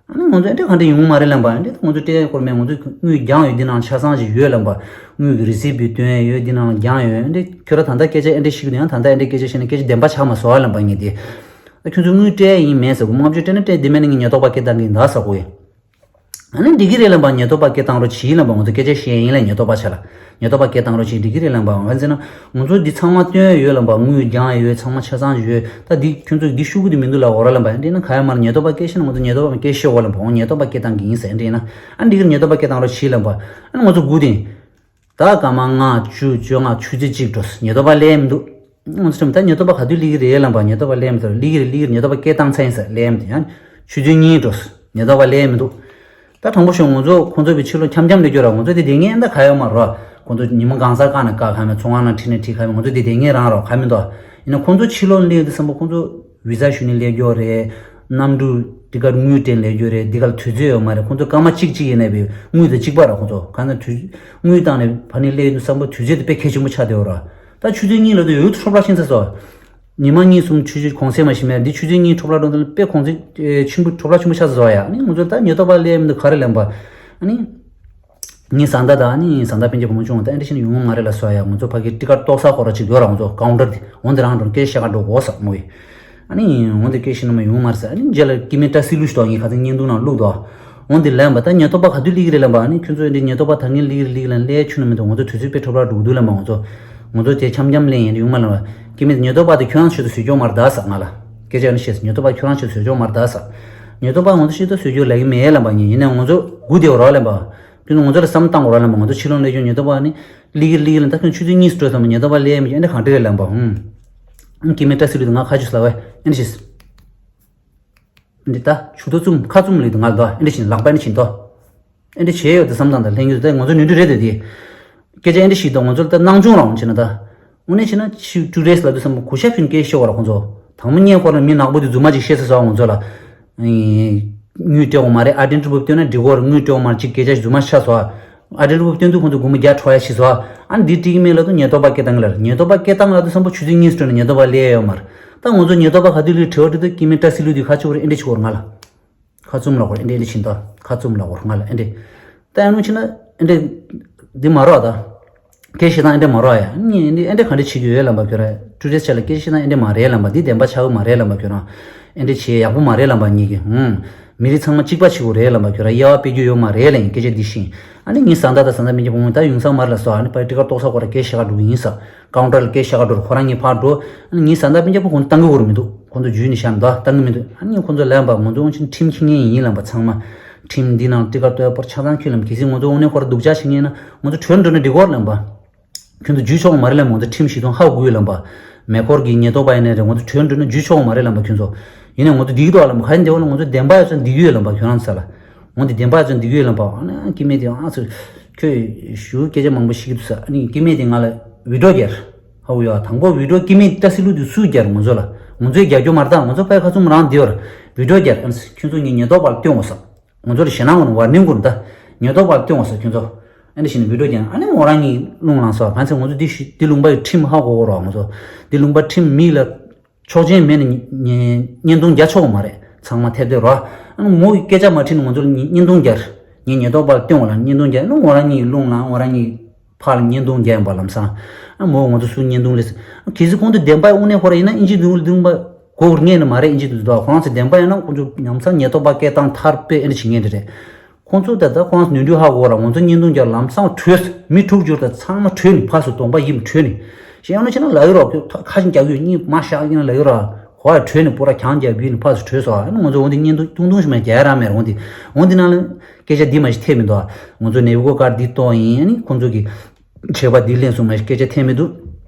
ཨ་ནི་ང་ཚོ་ཨེ་འདྲ་ག་འདྲ་ཡོང་མ་རེད་ལབ་པ་ཨེ་འདྲ་ང་ཚོ་སྤྲད་སྐོར་མེད་ང་ཚོ་དངུལ་རྒྱང་ཡོད་འདི་ནང་ཆ་ཚང་ཞིག་ཡོད་ལབ་པ། དངུལ་གྱི་རི་སིབ་བི་སྟོན་ཡོད་འདི་ནང་རྒྱང་ཡོད་ཨེ་འདྲ་ཁྱོད་ར་ད་ལྟ་སྐད་ཆ་ཨེ་འདྲ་ཞིག་ཡོད་ཡང་ད་ལྟ་ཨེ་འདྲ་སྐད་ཆ་བཤད་ན་སྐད་ཆ་བདེན་པ་ཆགས་མ་སོང་ཨ་ལབ་པ་ངས་དེ། ཨ་ཁྱོད་ཚོ་དངུལ་སྤྲད་ཡིན་མེད་ཟེར་གོ་མང་ཆེ་སྤྲད་ན་སྤྲད་འདི་མེད་ན་ངས་ཉེན་རྟོག་པ་སྐད་བཏང་གི་ཡིན་ད་ཟེར་གོ་ཡིན། ཨ་ནི་འགྲིག་གི་རེད་ལབ་པ་ཉེན་རྟོག་པ་སྐད་བཏང་རོགས་གྱིས་ལབ་པ་ང་ཚོ་སྐད་ཆ་བཤད་ཡིན་ལ་ཉེན་རྟོག་པ་ཆ་ལ། ཉེན་རྟོག་པ་སྐད་བཏང་རོགས་གྱིས་འགྲིག་གི་རེད་ལབ་པ་གང་ཟེར་ན། ང་ཚོ་འདི་ཚང་མ་སྟོན་ཡོད་ལབ་པ་དངུལ་རྒྱང་ཡོད་ཚང་མ་ཆ་ཚང་ཡོད་ད་འདི་ཁྱོད་ཚོ་འདི་ཤུ་གུ་འདི་མི་འདུག་ལ་འོ་ར་ལབ་པ་འདི་ན་ག་ཡ་མར་ཉེན་རྟོག་པ་སྐད་བཤད་ན་ང་ཚོ་ཉེན་རྟོག་པ་སྐད་བཤད་འོ་ལབ་པ་འོ་ཉེན་རྟོག་པ་སྐད་བཏང་གི་ཡིན་ཟེར་འདྲི་ཡིན་ན། ཨ་འགྲིག་གི་རེད་ཉེན་རྟོག་པ་སྐད་བཏང་རོགས་གྱིས་ལབ་པ། ཨ་ནི་ང་ཚོ་སྒུག་དེ། ད་སྐར་མ་ལྔ་བཅུ་བཅོ་ལྔ་ཆུ་ཚོད་གཅིག་འགྲོ་ཉེན་རྟོག་པ་སླེབས་མི་འདུག་ང་ཚོ་ད་ཉེན་རྟོག་པ་ག་དུས་སླེབས་ཀྱི་རེད་ལབ་པ་ཉེན་རྟོག་པ་སླེབས་མི་འདུག་སླེབས་ཀྱི་རེད་སླེབས་ཀྱི་རེད་ཉེན་རྟོག་པ་སྐད་བཏང་ཚར་ཡིན་ཟེར་སླེབས་མི་འདུག་ཡང་ཆུ་ཚོད་གཉིས་འགྲོ་ཉེན་རྟོག་པ་སླེབས་མི་འདུག་ད་དྲང་པོ་ཤོད་ང་ཚོ་ཁོང་ཚོ་བའི་ཕྱི་ལོགས་འཆམ་འཆམ་ལས་སྐྱོ་ར་ང་ཚོ་དེ་བསྡད་མཁན་ད་ག་ཡོད་མ་རོ། ཁོང་ཚོ་ཉི་མ་གང་ཟག་བཀག་ནས་བཀག་ག་མེད་ཚོང་ཁང་ནང་ཁྲིད་ནས་ཁྲིད་ག་མེད་ང་ཚོ་དེ་བསྡད་མཁན་རང་རོ་ག་མི་འདུག་ཡིན་ན་ཁོང་ཚོ་ཕྱི་ལོགས་སླེབས་དུས་བསམ་པ་ཁོང་ཚོ་བི་ཟ་ཞུ་ནས་སླེབས་རྒྱུ་རེད། གནམ་གྲུ་དེ་གར་དངུལ་སྤྲད་སླེབས་རྒྱུ་རེད་འདི་གར་དུས་ཚོད་ཡོད་མ་རེད་ཁོང་ཚོ་སྐར་མ་གཅིག་གཅིག་ཡིན་ནས་བའི་དངུལ་དང་གཅིག་པ་ར་ཁོང་ཚོ་གང་ན་དུས་དངུལ་བཏང་ནས་ཕ་ནས་སླེབས་དུས་བསམ་པ་དུས་ཚོད་དེ་དཔེ་གལ་ཆེན་པོ་ཆགས་བསྡད་ཡོད་ར། ད་ཆུ་ཚོད་གཉིས་ལ་དུ་ཡོད་ཁྲོ་ལ་ཤིན་ཚ་སོ། ཉི་མ་གཉིས་གསུམ་ཆུ་ཚོད་གོང་ཚད་མ་ཤི་མེད་འདི་ཆུ་ཚོད་གཉིས་ཁྲོ་ལ་འགྲོ་དུས་དཔེ་གོང་ཚད་ཆེན་པོ་ཁྲོ་ལ་ཆེན་པོ་ཆགས་སོ་ཡ་ཨ་ནི་ང་ཚོ་ད་ཉེན་རྟོག་པ་སླེབས་མི་འདུག་ག་རེ་ལབ་པ། ཨ་ནི། ངའི་བཟའ་ཟླ་དང་ནི་བཟའ་ཟླ་སྤུན་ཀྱག་བུ་མོ་ཆུང་བ་དང་ཨེ་འདྲ་བྱས་ནས་ཡོང་མ་རེད་ལ་སོ་ཡ། ང་ཚོ་ཕ་གི་ཊི་ཀཊ་གཏོགས་ས་ཁོ་ར་ཅིག་ཡོད་ར། ང་ཚོ་ཀའུན་ཊར་དེ་འོན་ཏེ་རང་འགྲོ་སྐད་བཤད་ག་འགྲོ་དགོས་ས་མོ་ཡི། ཨ་ནི་འོན་ཏེ་སྐད་བཤད་ན་མ་ཡོང་མ་རེད་ས། ཨ་ནི་རྗེས་ལ་སྐྱེ་དམན་བཀྲ་ཤིས་ལུས་ཤིག་དང་ངའི་ཁ་སང་བརྙན་ཐུང་ནང་བླུགས་དོ། འོན་ཏེ་ལན་པ་ད་ཉེན་རྟོག་པ་ག་དུས་སླེབས་ཀྱི་རེད་ལན་པ། ཨ་ནི་ཁྱོད་ཚོ་ཨེ་འདྲ་ཉེན་རྟོག་པ་ད་ངས་སླེབས་ཀྱི་རེད་སླེབས་ཀྱི་རེད་ལན་སླེབས་ཆུ་ན་མི་འདུག་ང་ཚོ་དུས་ཚོད་དཔེ་འཕྲོ་བརླག་འགྲོ་གི་འདུག་ལན་པ། ང་ཚོ་ང་ཚོ་དེ་འཆམ་འཆམ་ལན་ཡིན་འདུག་ཡོང་མ་ལན་པ། སྐྱེ་དམན་ཉེན་རྟོག་པ་དེ་ཁྱོད་རང་ཆེད་དུ་བཟོས་ཀྱོག་མ་རེད་ད་ས་ང་ལ། སྐད་ཆ་ཡང་བཤད་ས་ཉེན་རྟོག་པ་ཁྱོད་རང་ཆེད་དུ་བཟོས་ཀྱོག་མ་རེད་ད་ས། ཉེན་རྟོག་པ་ང་ཚོ་ཆེད་དུ་བཟོས་ཀྱོག་ལབ་ཀྱི་མེད་ལན་པ། ངས་ཡིན་ནའི་ང་ཚོ་སྒུག་བསྡད་པ་རོགས་ལན་པ། ཁྱོད་ཚོ་ང་ཚོ་ལ་བསམ་བཏང་དགོས་ར་ལན་པ། ང་ཚོ་ཕྱི་ལོགས་སླེབས་ཀྱོག་ཉེན་རྟོག་པ་ནི་ལི་གི་ལི་གི་ལན་ད་ཁྱོད་ཆུ་ཚོད་གཉིས་སུ་འགྲོ་ཙམ་པ་ཉེན་རྟོག་པ་སླེབས་མི་ཨེ་འདྲ་གང་འདྲ་རེད་ལན་པ། ཧུམ། སྐྱེ་དམན་བཀྲ་ཤིས་ལུས་དང་ང་ཁ་ཆུ་ལ་བས་ཨེ་འདྲ་ཤིས། འདི་ད་ཆུ་ཏོ་བཙུམ་ཁ་བཙུམ་ལུས་དང་ང་ལ་དོ་ཨེ་འདྲ་ཤིས་ལག་པ་ཨེ་འདྲ་ཤིས་དོ། ཨེ་འདྲ་བྱས་ཡོད་དེ་བསམ་བཏང་དང་ལྷན་རྒྱས་ད་ང་ཚོ་ནུས་འདྲི་རེད་དེ་དེ། སྐད་ཆ་ཨེ་འདྲ་ཞིག་དང་ང་ཚོ་ལ་ད་སྣང་ཆུང་རང་བྱས་ན་ད། དངོས་གནས་བྱས་ན་ཕྱི་ཊུ་རི་སི་ལ་དུ་བསམ་པ་གུ་ཤ་ཕུན་སྐད་ཤོར་བ་ར་ཁོང་ཚོ། དང་པོ་ཉན་ཁོ་རང་མི་ནག་པོ་དེ་རྫུན་མ་ཅིག་བཤད་ས་སོ་ང་ཚོ་ལ། དངུལ་སྤྲད་འོང་མ་རེད། ཨ་ཌེན་ཊི་པུབ་སྟོན་ན་འགྲིག་གོ་ར། དངུལ་སྤྲད་འོང་མ་རེད་ཅིག་སྐད་ཆ་རྫུན་མ་ཆ་སོ། ཨ་ཌེན་ཊི་པུབ་སྟོན་དུས་ཁོང་ཚོ་སྒོར་མོ་བརྒྱ་འཕྲོག་ཡ་ཤི་སོ། ཨ་ནི་འདི་ཊི་ཀི་མེད་ལ་དུ་ཉེན་རྟོག་པ་སྐད་བཏང་གི་ལ་ར། ཉེན་རྟོག་པ་སྐད་བཏང་ལ་དུ་བསམ་པ་ཆུ་ཚོད་གཉིས་སུ་འགྲོ་ན་ཉེན་རྟོག་པ་སླེབས་ཡོད་མ་རེད། ད་ང་ཚོ་ཉེན་རྟོག་པ་ག་དུས་སླེབས་དྲི་བ་དྲི་དུས་སྐྱེ་དམན་བཀྲ་ཤིས་ལུས་དུས་ཁ་ཆུ་བོར་ཨེ་འདྲ་ཆི་གོ་ར་ང་ལ། ཁ་བཙུམ་ལ་གོ་ར་ཨེ་འདྲ་ཨེ་འདྲ་ཕྱིན་ད། ཁ་བཙུམ་ལ་གོ་ར་ང་ལ་ཨེ་འདྲ། ད་ཨ་ནུ་ཕྱིན་ན་ཨེ་འདྲ། འདི་མ་རོགས་ད། སྐད་བཤད་སྟངས་ཨེ་འདྲ་མ་རོགས་ཡ། ཨ་ནི་ཨེ་འདྲ་ཨེ་འདྲ་ག་འདྲ་བྱེད་ཀྱི་ཡོད་ལབ་པ་ཁྱོད་ར། ཊུ་རི་སི་ཊི་ལ་སྐད་བཤད་སྟངས་ཨེ་འདྲ་མ་རེད་ལབ་པ། འདི་བདེན་པ་ཆགས་ཀྱི་མ་རེད་ལབ་པ་ཁྱོད་རང་། ཨེ་འདྲ་བྱེད་ཡག་པོ་མ་རེད་ལབ་པ་ངེད་ཀྱི་ཧུང་། མི་རིགས་ཚང་མ་གཅིག་པ་བྱེད་དགོས་རེད་ལབ་པ་ཁྱོད་ར། དབྱེ་བ་སྤེལ་རྒྱུ་ཡོད་མ་རེད་ལབ་ཡིན་སྐད་ཆ་འདི་བཞིན། ཨ་ནི་ངའི་བཟའ་ཟླ་དང་བཟའ་ཟླ་སྤུན་ཀྱག་བུ་མོ་ད་ཡོང་ས་མ་རེད་ལ་སོ། ཨ་ནི་ཕར་ཊི་ཀཊ་གཏོགས་ས་ཁོ་ར་སྐད་བཤད་ག་འགྲོ་གི་ཡིན་ས། ཀའུན་ཊར་ལ་སྐད་བཤད་ག་འགྲོ་ར་ཁོ་རང་གཉིས་ཕར་འགྲོ། ཨ་ནི་ངའི་བཟའ་ཟླ་སྤུན་ཀྱག་བུ་ཁོང་ཚོ་བཏང་གི་ཡོད་རེད་མི་འདུག་ཁོང་ཚོ་འཇུས་ནས་བཞག་མི་འདུག་བཏང་གི་མི་འདུག་ཨ་ནི་ཁོང་ཚོ་ལབ་པ་ང་ཚོ་འོང་ཕྱིན་ཁྲིམས་འཁྱེར་མཁན་ཡིན་ལབ་པ་ཚང་མ། ཁྲིམས་འདི་ནང་ཊི་ཀཊ་གཏོད་པར་ཆ་ཚང་འཁྱེར་ལབ་པ། གལ་སྲིད་ང་ཚོ་དངོས་གནས་ཁོ་ར་སྡུག་ཅག་བྱེད་མཁན་ན་ང་ཚོ་གྲོལ་འགྲོ་ན་འགྲིག་གོ་ར་ལབ་པ། ཁྱོད་ཚོ་འཇུས་ཆོག་མ་རེད་ལབ་པ། ང་ཚོ་ཁྲིམས་ཞིག་དང་ཧ་གོ་ཡོད་ལབ་པ། མེ་འཁོར་གྱི་ཉེན་རྟོག་པ་ཡིན་ནའི་རེད། ང་ཚོ་གྲོལ་འགྲོ་ན་འཇུས་ཆོག་མ་རེད་ལབ་པ་ཁྱོད་ཚོ། ཡིན་ནའི་ང་ཚོ་འདི་གི་ཐོག་ལབ་པ་ག་ཡིན་འདི་བ་ལ་ང་ཚོ་བདེན་པ་ཡོད་ཚོད་འདི་གི་ཡོད་ལབ་པ་ཁྱོད་རང་ཚོ་ལ། འོ་འདི་བདེན་པ་ཡོད་ཚོད་འདི་གི་ཡོད་ལབ་པ། ཨ་ནི་སྐྱེ་དམན་དེ་ཨ་ཚོ་ཁྱོད་ཞུ་སྐད་ཆ་མང་པོ་ཤེས་ཀྱི་འདུག་ས། ཨ་ནི་སྐྱེ་དམན་དེ་ང་ལ་བི་ཌི་ཡོ་རྒྱག་ཧ་གོ་ཡོད། དང་པོ་བི་ཌི་ཡོ་སྐྱེ་དམན་བཀྲ་ཤིས་ལུས་དུས་སུས་རྒྱག་ང་ཚོ་ལ། ང་ཚོས་རྒྱག་རྒྱུ་མ་རེད་ད། ང་ཚོ་དཔེ་ཁ་བཙུམ་རང་བསྡད་པ་ར། བི་ཌི་ཡོ་རྒྱག་ཨ་ནི་ཁྱོད་ཚོ་ངའི་ཉེན་རྟོག་པར་སྟོན་དགོས་ས། ང་ཚོ་ལ་ཞེད་སྣང་ངོ་ནས་ཝར་ནིང་གོ་ནས་ད། ཉེན་རྟོག་པར་སྟོན་དགོས་ས་ཁྱོད་ཚོ། ཨ་ནི་བྱས་ནས་བི་ཌི་ཡོ་རྒྱག་ཨ་ནི་མོ་རང་གཉིས་རླུང་ལངས་སོང་། གང་ཚེ་ང་ཚོ་འདི་ཤི་འདི་ལུང་པ་ཡི་ཁྲིམས་ཧ་གོ་གོ་ར། ང་ཚོ་འདི་ལུང་པ་ཁྲིམས་མི་ལ་ཆོག་མཆན་མེད་ནས་ཉེན་བརྙན་ཐུང་རྒྱག་ཆོག་གི་མ་རེད། ཚང་མ་ཐེབས་ཏེ་རོ། ཨ་ནི་མོ་གི་སྐད་ཆ་མ་ཁྲིད་ནས་ང་ཚོ་ལ་བརྙན་ཐུང་རྒྱག་ངས་ཉེན་རྟོག་པར་སྟོན་དགོས་ལ་བརྙན་ཐུང་རྒྱག་ཨ་ནི་མོ་རང་གཉིས་རླུང་ལངས། མོ་རང་གཉིས་ཕར་བརྙན་ཐུང་རྒྱག་ཡིན་པ་ལམ་སང་། ཨ་མོ་ང་ཚོ་སུ་བརྙན་ཐུང་ལས། གལ་སྲིད་ཁོང་ཚོ་བདེན་པ་དངོས་གནས་ཁོ་ར་ཡིན་ན་ཨིན་ཇི་འདུག་འདུག་པ་གོ་བར་ངེས་ནི་མ་རེད། ཨིན་ཇི་འདུག་འདུག་ཁོ་རང་ཚོ་བདེན་པ་ཡིན་ན་ཁོང་ཚོ་ཉམས་ཚང་ཉེན་རྟོག་པ་སྐད་བཏང་ཐར་པས་ཨེ་འདྲ་བྱེད་ངེས་འདྲ་རེད། ཁོང་ཚོ་ད་ལྟ་ཁོང་ཚོ་ནོར་འཁྲུལ་ཧ་གོ་ར་ང་ཚོ་བརྙན་ཐུང་རྒྱག་ལམ་སང་བྲོས། མི་དྲུག་འབྱོར་དང་ཚང་མ་བྲོས་ནས་ཕར་ཚུར་གདོང་པ་ཡིབ་བྲོས་ནས། གཞན་ཡང་ན་ཕྱིན་ན་ལ་ཡོད་རོགས་ཁྱོད་ཁ་ཞིག་རྒྱག་ཡོད་གཉིས་མ་བཞག་ཡིན་ན་ལ་ཡོད་ར། གོ་བ་བྲོས་ནས་པོ་ར་གྱང་རྒྱག་བུད་ནས་ཕར་ཚུར་བྲོས་སོང་། ཨ་ནི་ང་ཚོ་འོ་འདི་བརྙན་ཐུང་ཐུང་ཐུང་ཞིག་མ་རྒྱག་ཡ་རང་མེད་ར། འོ་འདི་འོ་འདི་ནང་ལ་སྐད་ཆ་འདི་མ་ཞིག་ཐེབས་མི་འདུག་ང་ཚོ་ནེ་བི་གོ་ཀར་འདི་གཏོང་ཡིན། ཨ་ནི་ཁོང་ཚོ་གི་ཆད་པ་འདི་ལེན་སོང་མ་ཞིག་སྐད་ཆ་ཐེབས་མི་འདུག་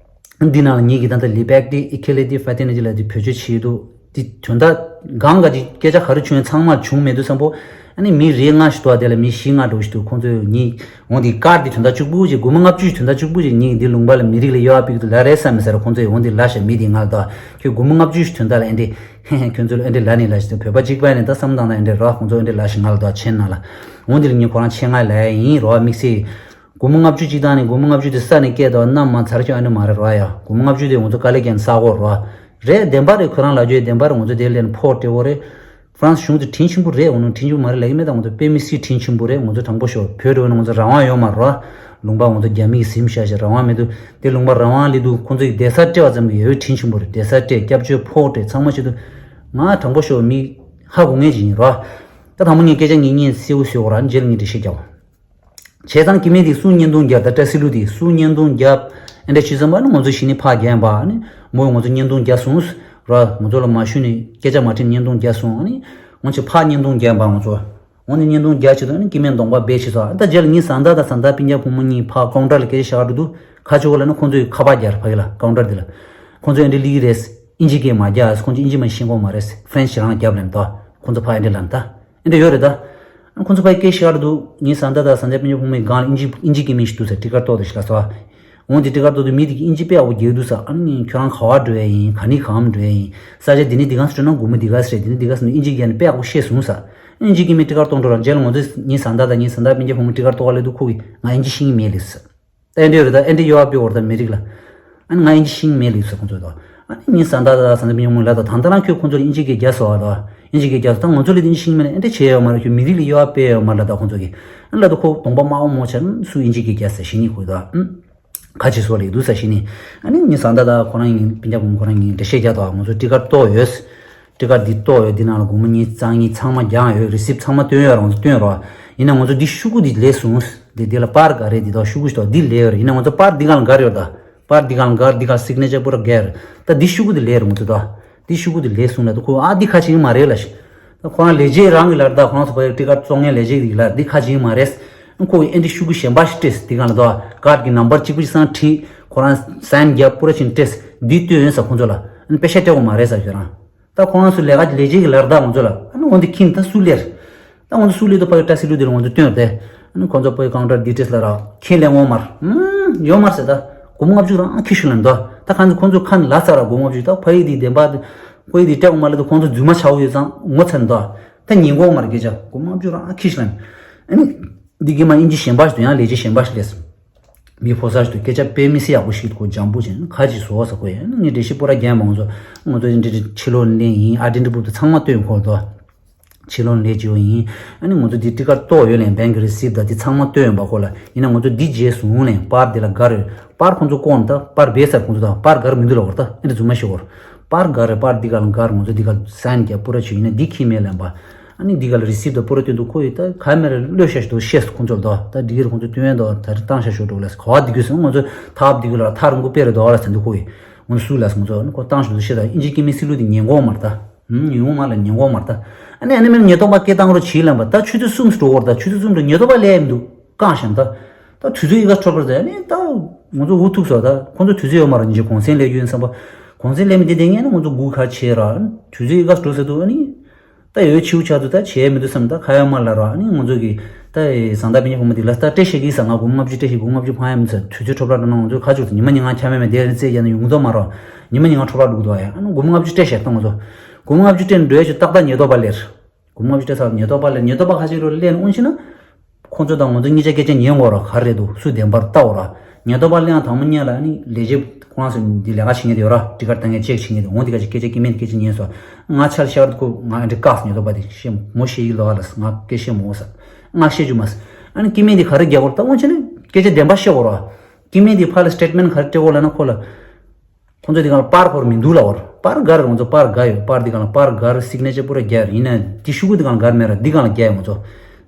འདི་ནང་ལ་ངེད་ཀྱི་ད་ལྟ་ལི་པེག་ཏི་ཨི་ཁེ་ལེ་ཏི་ཧྥ་ཏེ་ན་ཅི་ལ་འདི་བེད་སྤྱོད་བྱས་འདུག་འདི་དོན་དག་གང་ག་ཅིག་སྐད་ཆ་ག་རེ་བྱུང་ཡང་ཚང་མ་བྱུང་མེད་དུས་བསམ་པོ། ཨ་ནི་མི་རེ་ལྔ་ཞིག་འདུག་དེ་ལ་མི་བཞི་ལྔ་འགྲོ་ཞིག་འདུག་ཁོང་ཚོས་ངེད་འོང་དེ་ཀར་དེ་དོན་དག་གཅིག་པུ་ཅིག་སྒོར་མོ་ལྔ་བཅུ་ཞིག་དོན་དག་གཅིག་པུ་ཅིག་ངེད་འདི་ལུང་པ་ལ་མི་རིགས་ལ་གཡོ་བ་ཕིག་འདུག་ལ་རེད་བསམ་མི་ཟེར། ཁོང་ཚོས་འོང་དེ་ལ་ཞག་མི་དེ་ང་ལ་འདུག་ཁྱོད་སྒོར་མོ་ལྔ་བཅུ་ཞིག་དོན་དག་ལ་ཨེ་འདྲེ་ཧེ་ཧེ་ཁྱོད་ཚོ་ལ་ཨེ་འདྲེ་ལ་ནི་ལ་ཞིག་དང་བོད་པ་གཅིག་པ་ནི་ད་བསམ་བཏང་ན་ཨེ་འདྲེ་རོགས་ཁོང་ཚོ་ཨེ་འདྲེ་ལ་ཞིག་ང་ལ་འདུག་ཆེན་ན་ལ་འོང་དེ་ལ་ངེད་ཁོ་རང་ཆེད་མངགས་ལ་ཡིན་རོགས་དམིགས་བསལ། སྒོར་མོ་ལྔ་བཅུ་གཅིག་བཏང་ནས་སྒོར་མོ་ལྔ་བཅུ་དེ་ས་ནས་སྐད་དོ་གནམ་མ་ཚར་ཁྱོད་ཨ་ནི་མ་རེད་རོ་ཡ། སྒོར་མོ་ལྔ་བཅུ་དེ་ང་ཚོ་དཀའ་ལས་བརྒྱབ་ནས་ས་གོ་རོ། རེད་བདེན་པ་རེད། ཁོ་རང་ལ་བརྗོད་བདེན་པ་རེད། ང་ཚོ་དེ་ལས་ཕོག་སྤྲད་འོ་རེད། ཧྥ་རན་སི་གཞུང་དེ་དྲིན་ཆེན་པོ་རེད། འོ་ནོ་དྲིན་ཆེན་པོ་མ་རེད་ལབ་ཀྱི་མེད། ད་ང་ཚོ་དཔེ་མི་སྲིད་དྲིན་ཆེན་པོ་རེད། ང་ཚོ་དྲང་པོ་ཤོད་བོད་འགྲོ་ན་ང་ཚོ་རང་དབང་ཡོད་མ་རེད་རོ། ལུང་པ་ང་ཚོ་རྒྱ་མི་གི་ཟིན་བཞག་ཞིག་རང་དབང་མི་འདུག་དེ་ལུང་པ་རང་དབང་ལི་འདུག་ཁོ་ཚོ་ཡི་བསྡད་ས་སྤྲད་པ་ཙམ་གྱི་ཡོད་དྲིན་ཆེན་པོ་རེད། བསྡད་ས་སྤྲད་སྐྱབས་བཅོལ་ཕོག་སྤྲད་ཚང་མ་བྱེད་དུས་ང་དྲང་པོ་ཤོད་མི་ཧ་གོ་ངེས་ཅིག་ཡིན་རོ། ད་དང་པོ་ངས་སྐད་ཆ་ངེས་ངེས་གསལ་བོ་ཤོད་ར་རྗེས་ལ་ངས་འགྲེལ་བཤད་རྒྱག་བ། བྱས་ཙང་སྐྱེ་དམན་དེ་སུ་བརྙན་ཐུང་བརྒྱབ་ད་བཀྲ་ཤིས་ལུ་དེ་སུ་བརྙན་ཐུང་བརྒྱབ་ཨེ་འདྲ་བྱས་ཙང་པ་ནི་ང་ཚོ་གཞི་ནས་ཕར་རྒྱག་ཡིན་པ་ཨ་ནི་མོས་ང་ཚོ་བརྙན་ཐུང་རྒྱག་སོང་ར། ང་ཚོ་ལ་མ་ཞུས་ནས་སྐད་ཆ་མ་དྲིས་བརྙན་ཐུང་རྒྱག་སོང་ཨ་ནི། འོང་ཆེ་ཕར་བརྙན་ཐུང་རྒྱག་ཡིན་པ་ང་ཚོ། འོང་ནི་བརྙན་ཐུང་རྒྱག་བྱས་ཙང་ཨ་ནི་སྐྱེ་དམན་གདོང་པ་སྦས་བྱས་ཙང་ཨ་ད་རྗེས་ལ་ངའི་བཟའ་ཟླ་དང་བཟའ་ཟླ་སྤུན་ཀྱག་བུ་མོ་གཉིས་ཕར་ཀའུན་ཊར་ལ་སྐད་ཆ་བཤད་ག་འགྲོ་དུས་ཁ་ཕྱོགས་ལ་ནི་ཁོང་ཚོས་ཁ་པར་རྒྱག་ར་ཕ་གི་ལ་ཀའུན་ཊར་དེ་ལ། ཁོང་ཚོས་ཨེ་འདྲ་ལི་གི་རེད། ཨིན་ཇི་སྐད་མ་རྒྱག་ཁོང་ཚོ་ཨིན་ཇི་མ་ཤེས་ཀྱི་མ་རེད། ཧྥ་རན་སི་རང་ལ་རྒྱབ་ལེན་ད། ཁོང་ཚོ་ཕར་ཨེ་འདྲ་ལབ་ད། ཨེ་འདྲ་ཡོད་རེད་ད། ཁོང་ཚོ་ཕར་སྐད་བཤད་ག་འགྲོ་དུས་ངའི་བཟའ་ཟླ་དང་བཟའ་ཟླ་སྤུན་ཀྱག་བུ་མོ་གང་ལ་ཨིན་ཇི་ཨིན་ཇི་སྐད་མི་ཞིག་འདུག་ཟེར་ཊི་ཀཊ་གཏོང་དུ་ཞིག་ལ་ཟེར་བ། འོང་དེ་ཊི་ཀཊ་གཏོང་དུས་མི་དེ་གིས་ཨིན་ཇི་དཔེ་ཡག་པོ་རྒྱག་འདུག་ཟེར། ཨ་ནི་ཁྱོད་རང་ག་པར་འགྲོ་ཡ་ཡིན། ག་ནས་གང་འགྲོ་ཡ་ཡིན། ས་ཆ་འདི་ནས་འདི་ག་ས་འགྲོ་ན་སྒོར་མོ་འདི་ག་ས་རེད། འདི་ནས་འདི་ག་ས་འགྲོ་ཨིན་ཇི་རྒྱག་ནས་དཔེ་ཡག་པོ་བཤད་སོང་ཟེར། ཨིན་ཇི་སྐད་མི་ཊི་ཀཊ་གཏོང་འགྲོ་ར་རྗེས་ལ་ང་ཚོས་ངའི་བཟའ་ཟླ་དང་ངའི་བཟའ་ཟླ་སྤུན་ཀྱག་བུ་མོ་ཊི་ཀཊ་གཏོང་ག་སླེབས་དུས་ཁོ་གིས་ང་ཨིན་ཇི་ཤེས་ཀྱི་མེད་ལབ་ཟེར། ད་ཨེ་འདྲ་ཡོད་རེད་ད། ཨེ་འདྲ་ཡོད་ཨ་པི་འོར་ད་མི་རིགས་ལ། ཨ་ནི་ང་ཨིན་ཇི་ཤེས་ཀྱི་མེད་ལབ་ཟེར་ཁོང་ཚོས་ད། ཨ་ནི་ངས་བཟའ་ཟླ་དང་བཟའ་ཟླ་མི་ཡོང་མོ་ལ་དང་ད་ལྟ་རང་ཁྱོད་ཁོང་ཚོ་ལ་ཨིན་ཇི་སྐད་རྒྱག་སོ་ཨ་ལ། ཨིན་ཇི་སྐད་རྒྱག་སོ། ད་ང་ཚོ་ལ་དེ་ཤིང་མེད་ན་ཨེ་འདྲ་བྱས་ཡོད་མ་རེད། ཁྱོད་མི་རིགས་ལ་དབྱེ་བ་དཔེ་ཡོད་མ་རེད་ད་ཁོང་ཚོ་གིས། ཨ་ལ་ད་ཁོ་གདོང་པ་དམར་པོ་མོ་ཆ་སུ་ཨིན་ཇི་སྐད་རྒྱག་ས་ཤི་ནི་ཁོ་ད། ཁ་ཆེ་སོགས་ལས་འདུག་ས་ཞིག་ནི། ཨ་ནི་ངའི་བཟའ་ཟླ་དང་ཁོ་རང་ཡིན་པིན་ཅག་བུ་མོ་ཁོ་རང་ཡིན་འགྲེལ་བཤད་རྒྱག་དང་ང་ཚོ་ཊི་ཀར་གཏོགས་ཡོད། ཊི་ཀར་འདི་གཏོགས་ཡོད། འདི་ནང་ལ་སྒོར་མོ་ཉིས་རྩ་གཉིས་ཚང་མ་རྒྱག་ཡོད། རི་སིབ་ཚང་མ་སྟོན་ཡོད་ར། ང་ཚོ་སྟོན་རོགས། ཡིན་ན་ང་ཚོ་འདི་ཤུ་གུ་འདི་ལས་སོང་། འདི་འདི་ལ་པར་ག་རེ་འདི་དང་ཤུ་གུ་ཞིག་དང་འདི་ལས་ཡོད་ར། ཡིན་ན་ང་ཚོ་པར་འདི་གང་ལ་གར་ཡོད་ད། པར་འདི་གང་ལ་གར་འདི་གང་སིག་ནེ་ཅར་པུ་ར་གར། ད་འདི་ཤུ་གུ་འདི་ལས་ར་ང་ཚོ་ད། འདི་ཤུ་གུ་འདི་ལས་སོང་ལ་ད་ཁོ་ཨ་འདི་ཁ་ཆེ་ཡིན་མ་རེད་ལ་ཞིག་ད་ཁོ་རང་ལས་བྱེད་རང་གི་ལར་ད་ཁོ་རང་ཚོ་བ་ཡི་ཊི་ཀར་བཙོང་མཁན་ལས་བྱེད་ཀྱི་ལར་འདི་ཁ་ཆེ་ཡིན་མ་རེད། ཁོ་ཨེ་འདྲི་ཤུ་གུ་གཞན་པ་ཞིག་སྤྲད། འདི་གང་ལ་དོ་ཀར་གྱི་ནམ་བར་གཅིག་པུ་ཞིག་སང་བྲིས། ཁོ་རང་སའིན་རྒྱབ་པུ་ར་ཕྱིན་སྤྲད། འདི་སྟོན་ཡོད་ས་ཁོང་ཚོ་ལ་ཨ་ནི་པེ་ཤ་སྤྲད་དགོས་མ་རེད་ས་ཁྱོད་རང་། ད་ཁོ་རང་ཚོ་ལས་ཀ་ལས་བྱེད་ཀྱི་ལར་ད་ཁོང་ཚོ་ལ་ཨ་ནི་འོན་ཏེ་ཁྱིམ་ད་སུ་ལེར། ད་ཁོང་ཚོ་སུ་ལེར་དུ་ཕ་གི་བཀྲ་ཤིས་ལུ་དེ་ལ་ཁོང་ཚོ་སྟོན་ཏེ། ཨ་ནི་ཁོང་ཚོ་ཕ་གི་ཀའུན་ཊར་ཌི་ཊེལ་ལ་ར་ཁྱེད་ལས་ངོ་མར་ཡོད་མར་ཟེར། ད་སྒོར་མོ་ལྔ་བཅུ་རང་ཁྱི་ཤུ་ལ་འདོ། ད་ཁོང་ཚོ་ཁོང་ཚོ་ཁ་ནི་ལ་ས་ར་སྒོར་མོ་ལྔ་བཅུ་ད་ཕ་གི་དེ་བདེན་པ་ཁོ་ཡི་དེ་སྤྲད་དགོས་མ་ལེ་ད་ཁོང་ཚོ་རྫུན་མ་ཆགས་ཡོད་ཙང་ངོ་ཚ་ནི་འདོ། ད་ཉིན་གོང་མར་སྐད་ཆ་སྒོར་མོ་ལྔ་བཅུ་རང་ཁྱི་ཤུ་ལ། ཨ་ནི། འདི་གི་མ་ཨིན་ཇི་གཞན་པ་ཞིག་ཏུ་ཡང་ལས་བྱེད་གཞན་པ་ཞིག་ལས། མི་ཕོ་གསར་ཞིག་ཏུ་སྐད་ཆ་དཔེ་མི་སྲིད་ཡག་པོ་ཞིག་གོ་འཇམ་པོ་ཅན་ཁ་ཅིག་བཟོ་བ་ས་ཁོ་ཡིན་ངས་འགྲེལ་བཤད་པོ་ར་རྒྱན་མང་ཚོ་ང་ཚོ་འདི་འདྲ་ཕྱི་ལོགས་ནས་ཡིན་ཨ་འདྲ་འདྲ་པོ་དུ་ཚང་མ་སྟོན་གོ་དོ། ཕྱི་ལོགས་ནས་ལས་བྱེད་པ་ཡིན། ཨ་ནི་ང་ཚོ་འདི་ཊི་ཀར་གཏོགས་ཡོད་ལན་བེང་གི་རི་སིབ་དང་འདི་ཚང་མ་སྟོན་ཡོད་པ་ཁོ་ལ་ཡིན་ན་ང་ཚོ་འདི་རྗེས་བཟུང་ལན་པར་འདི་ལ་དགའ་རོས་པར་ཁོང་ཚོ་བཀོག་ནས་ད་པར་སྦས་ཚར་ཁོང་ཚོ་དང་པར་དགར་མི་འདུག་ལ་བར་ད་ཨ་འདྲ་རྫུན་མ་ཤོད་བར། པར་དགར་རེ་པར་འདི་ག་ལ་དགར་ང་ཚོ་འདི་ག་ལ་སའིན་རྒྱབ་པུ་ར་བྱོས་ཡིན་ན་འདི་ཁྱི་མེད་ལན་པ། ཨ་ནི་འདི་ག་ལ་རི་སིབ་དང་པུ་ར་སྟོན་དུ་ཁོ་ཡི་ད་ག་མེ་ར་གློད་ཤ་ཞིག་འདུག་ཤེས་སུ་ཁོང་ཚོ་ལ་དོ་ད་འདི་གིར་ཁོང་ཚོ་སྟོན་ཡན་དོ་ད་རི་བཏང་ཤ་ཤོ་འགྲོ་ལ་ག་བ་འདི་གུ་སོང་ང་ཚོ་ཐབ་འདི་གུ་ལ་ཐ་རུང་གུ་པེ་རེ་དོ་ལ་ཟེར་འདུག་ཁོ་ཡི་ང་ཚོ་སུ་ལ་ང་ཚོ་ཁོ་བཏང་ཤ་འདུག་ཤེས་ད་ཨིན་ཇི་ཀི་མི་སི་ལུ་འདི་ཉན་གོ་མར་ད། ཡོང་མ་ལ་ཉན་གོ་མར་ད། ཨ་ནི་ཨ་ནི་མེར་ཉེ་དོག་པ་སྐད་བཏང་རོ་བྱིས་ལན་པ་ད་ཆུ་ཚོད་གསུམ་འགྲོ་བར་ད་ཆུ་ཚོད་གསུམ་འགྲོ་ཉེ་དོག་པ་ལས་མི་འདུག་བཀང་ཞིང་ད། ད་དུས་ཚོད་ཡི་ག་འཕྲོ་བརླག་ཟེར་ནས་ད་ང་ཚོ་འུ་ཐུག་སོ་ད་ཁོང་ཚོ་དུས་ཚོད་ཡོད་མ་རེད་ཉིན་གུང་སེང་སླེབས་རྒྱུ་ཡིན་བསམ་པ། གུང་སེང་སླེབས་མི་དེ་དེ་ངས་ན་ང་ཚོ་སྒུག་ག་བྱེད་ར། དུས་ཚོད་ཡི་ག་འགྲོ་ཟེར་འདུག་ཨ་ནི། ད་ཡོད་ཆིའུ་ཆ་དུ་ད་བྱས་མི་འདུག་བསམ་ད་ཁ་ཡ་མ་ལ་ར་ཨ་ནི་ང་ཚོ་གི་ད་བཟང་ད་པི་ཉི་ཕོ་མོ་དེ་ལ་ད་སྤྲད་ཤེས་ཀྱི་ས་ང་སྒོར་མོ་ལྔ་བཅུ་སྤྲད་ཤེས་སྒོར་མོ་ལྔ་བཅུ་ཕང་ཡ་མི་ཚ་དུས་ཚོད་འཕྲོ་བརླག་འགྲོ་ན་ང་ཚོ་ཁ་ཆུ་ཚོད་ཉི་མ་ཉིན་ང་ཆ་མེད་མེད་དེ་རེད་ཙེ་ཡ་ན་ཡོང་དོ་མ་ར། ཉི་མ་ཉིན་ང་འཕྲོ་བརླག་འགྲོ་གི་འདུག་ཨ་ཡ་ཨ་ནི་སྒོར་མོ་ལྔ་བཅུ་སྤྲད་ཤེས་ད་ང་ཚོ། སྒོར་མོ་ལྔ་བཅུ་སྤྲད་ན་འགྲོ་ཡ་ཆུ་ཏག་ཏག་ཉེ་དོག་པ་ལེར། སྒོར་མོ་ལྔ་བཅུ་སྤྲད་ས་ཉེ་དོག་པ་ལེར་ཉེ་དོག་པ་ཁ་ཤས་རོ་ལེན་འོང་ཕྱིན་ན། ཁོང་ཚོ་དང་ང་ཚོ་གཉིས་ཆ་སྐད་ཆ་ཉན་དགོས་ར་ག་རེ་འདུག་སུ་བདེན་པར་ལྟ་འོ་ར། ཉེ་དོག་པ་ལེན་དང་མ་ཉན་ལ་ཨ་ནི་ལས་བྱེད་ཁོ་རང་ཚོ་འདི་ལས་ཀ་བྱེད་མཁན་དེ་ཡོད་ར་ཊི་ཀར་ལྟ་མཁན་ཅེག་བྱེད་མཁན་དེ་འོང་དེ་ག་ཅིག་སྐད་ཆ་སྐྱེ་དམན་སྐད་ཆ་ཉན་སོ། ང་ཆར་ཤར་ཁོ་ང་ཨ་འདྲི་བཀག་སོ་ཉེ་དོག་པ་དེ་ཤེས་མོ་ཤེས་ཡིག་ལོག་ལ་ང་སྐད་ཤེས་མོ་ས། ང་ཤེས་རྒྱུ་མ་ས། ཨ་ནི་སྐྱེ་དམན་དེ་ག་རེ་རྒྱག་དགོས་ར་ལྟ་འོང་ཕྱིན་ན་སྐད་ཆ་བདེན་པ་བཤད་དགོས་ར། སྐྱེ་དམན་དེ་ཕར་ལ་སི་ཊེ་ཊི་མེན་ཊི་ག་རེ་སྤྲད་དགོས་ལ་ན་ཁོ་ལ། ཁོང་ཚོ་དེ་གང་ལ་པར་ཁོར་མི་འདུག་ལ་བར། པར་གར་ཁོང་ཚོ་པར་ག་ཡོད་པར་དེ་གང་ལ་པར་གར་སིག་ནེ་ཅར་པུ་ར་རྒྱ་ཡིན་ན་དེ་ཤུ་གུ་དེ་གང་ལ་གར་མེད་ར་འདི་གང་ལ་རྒྱ་ཡོད་ཁོང་ཚོ།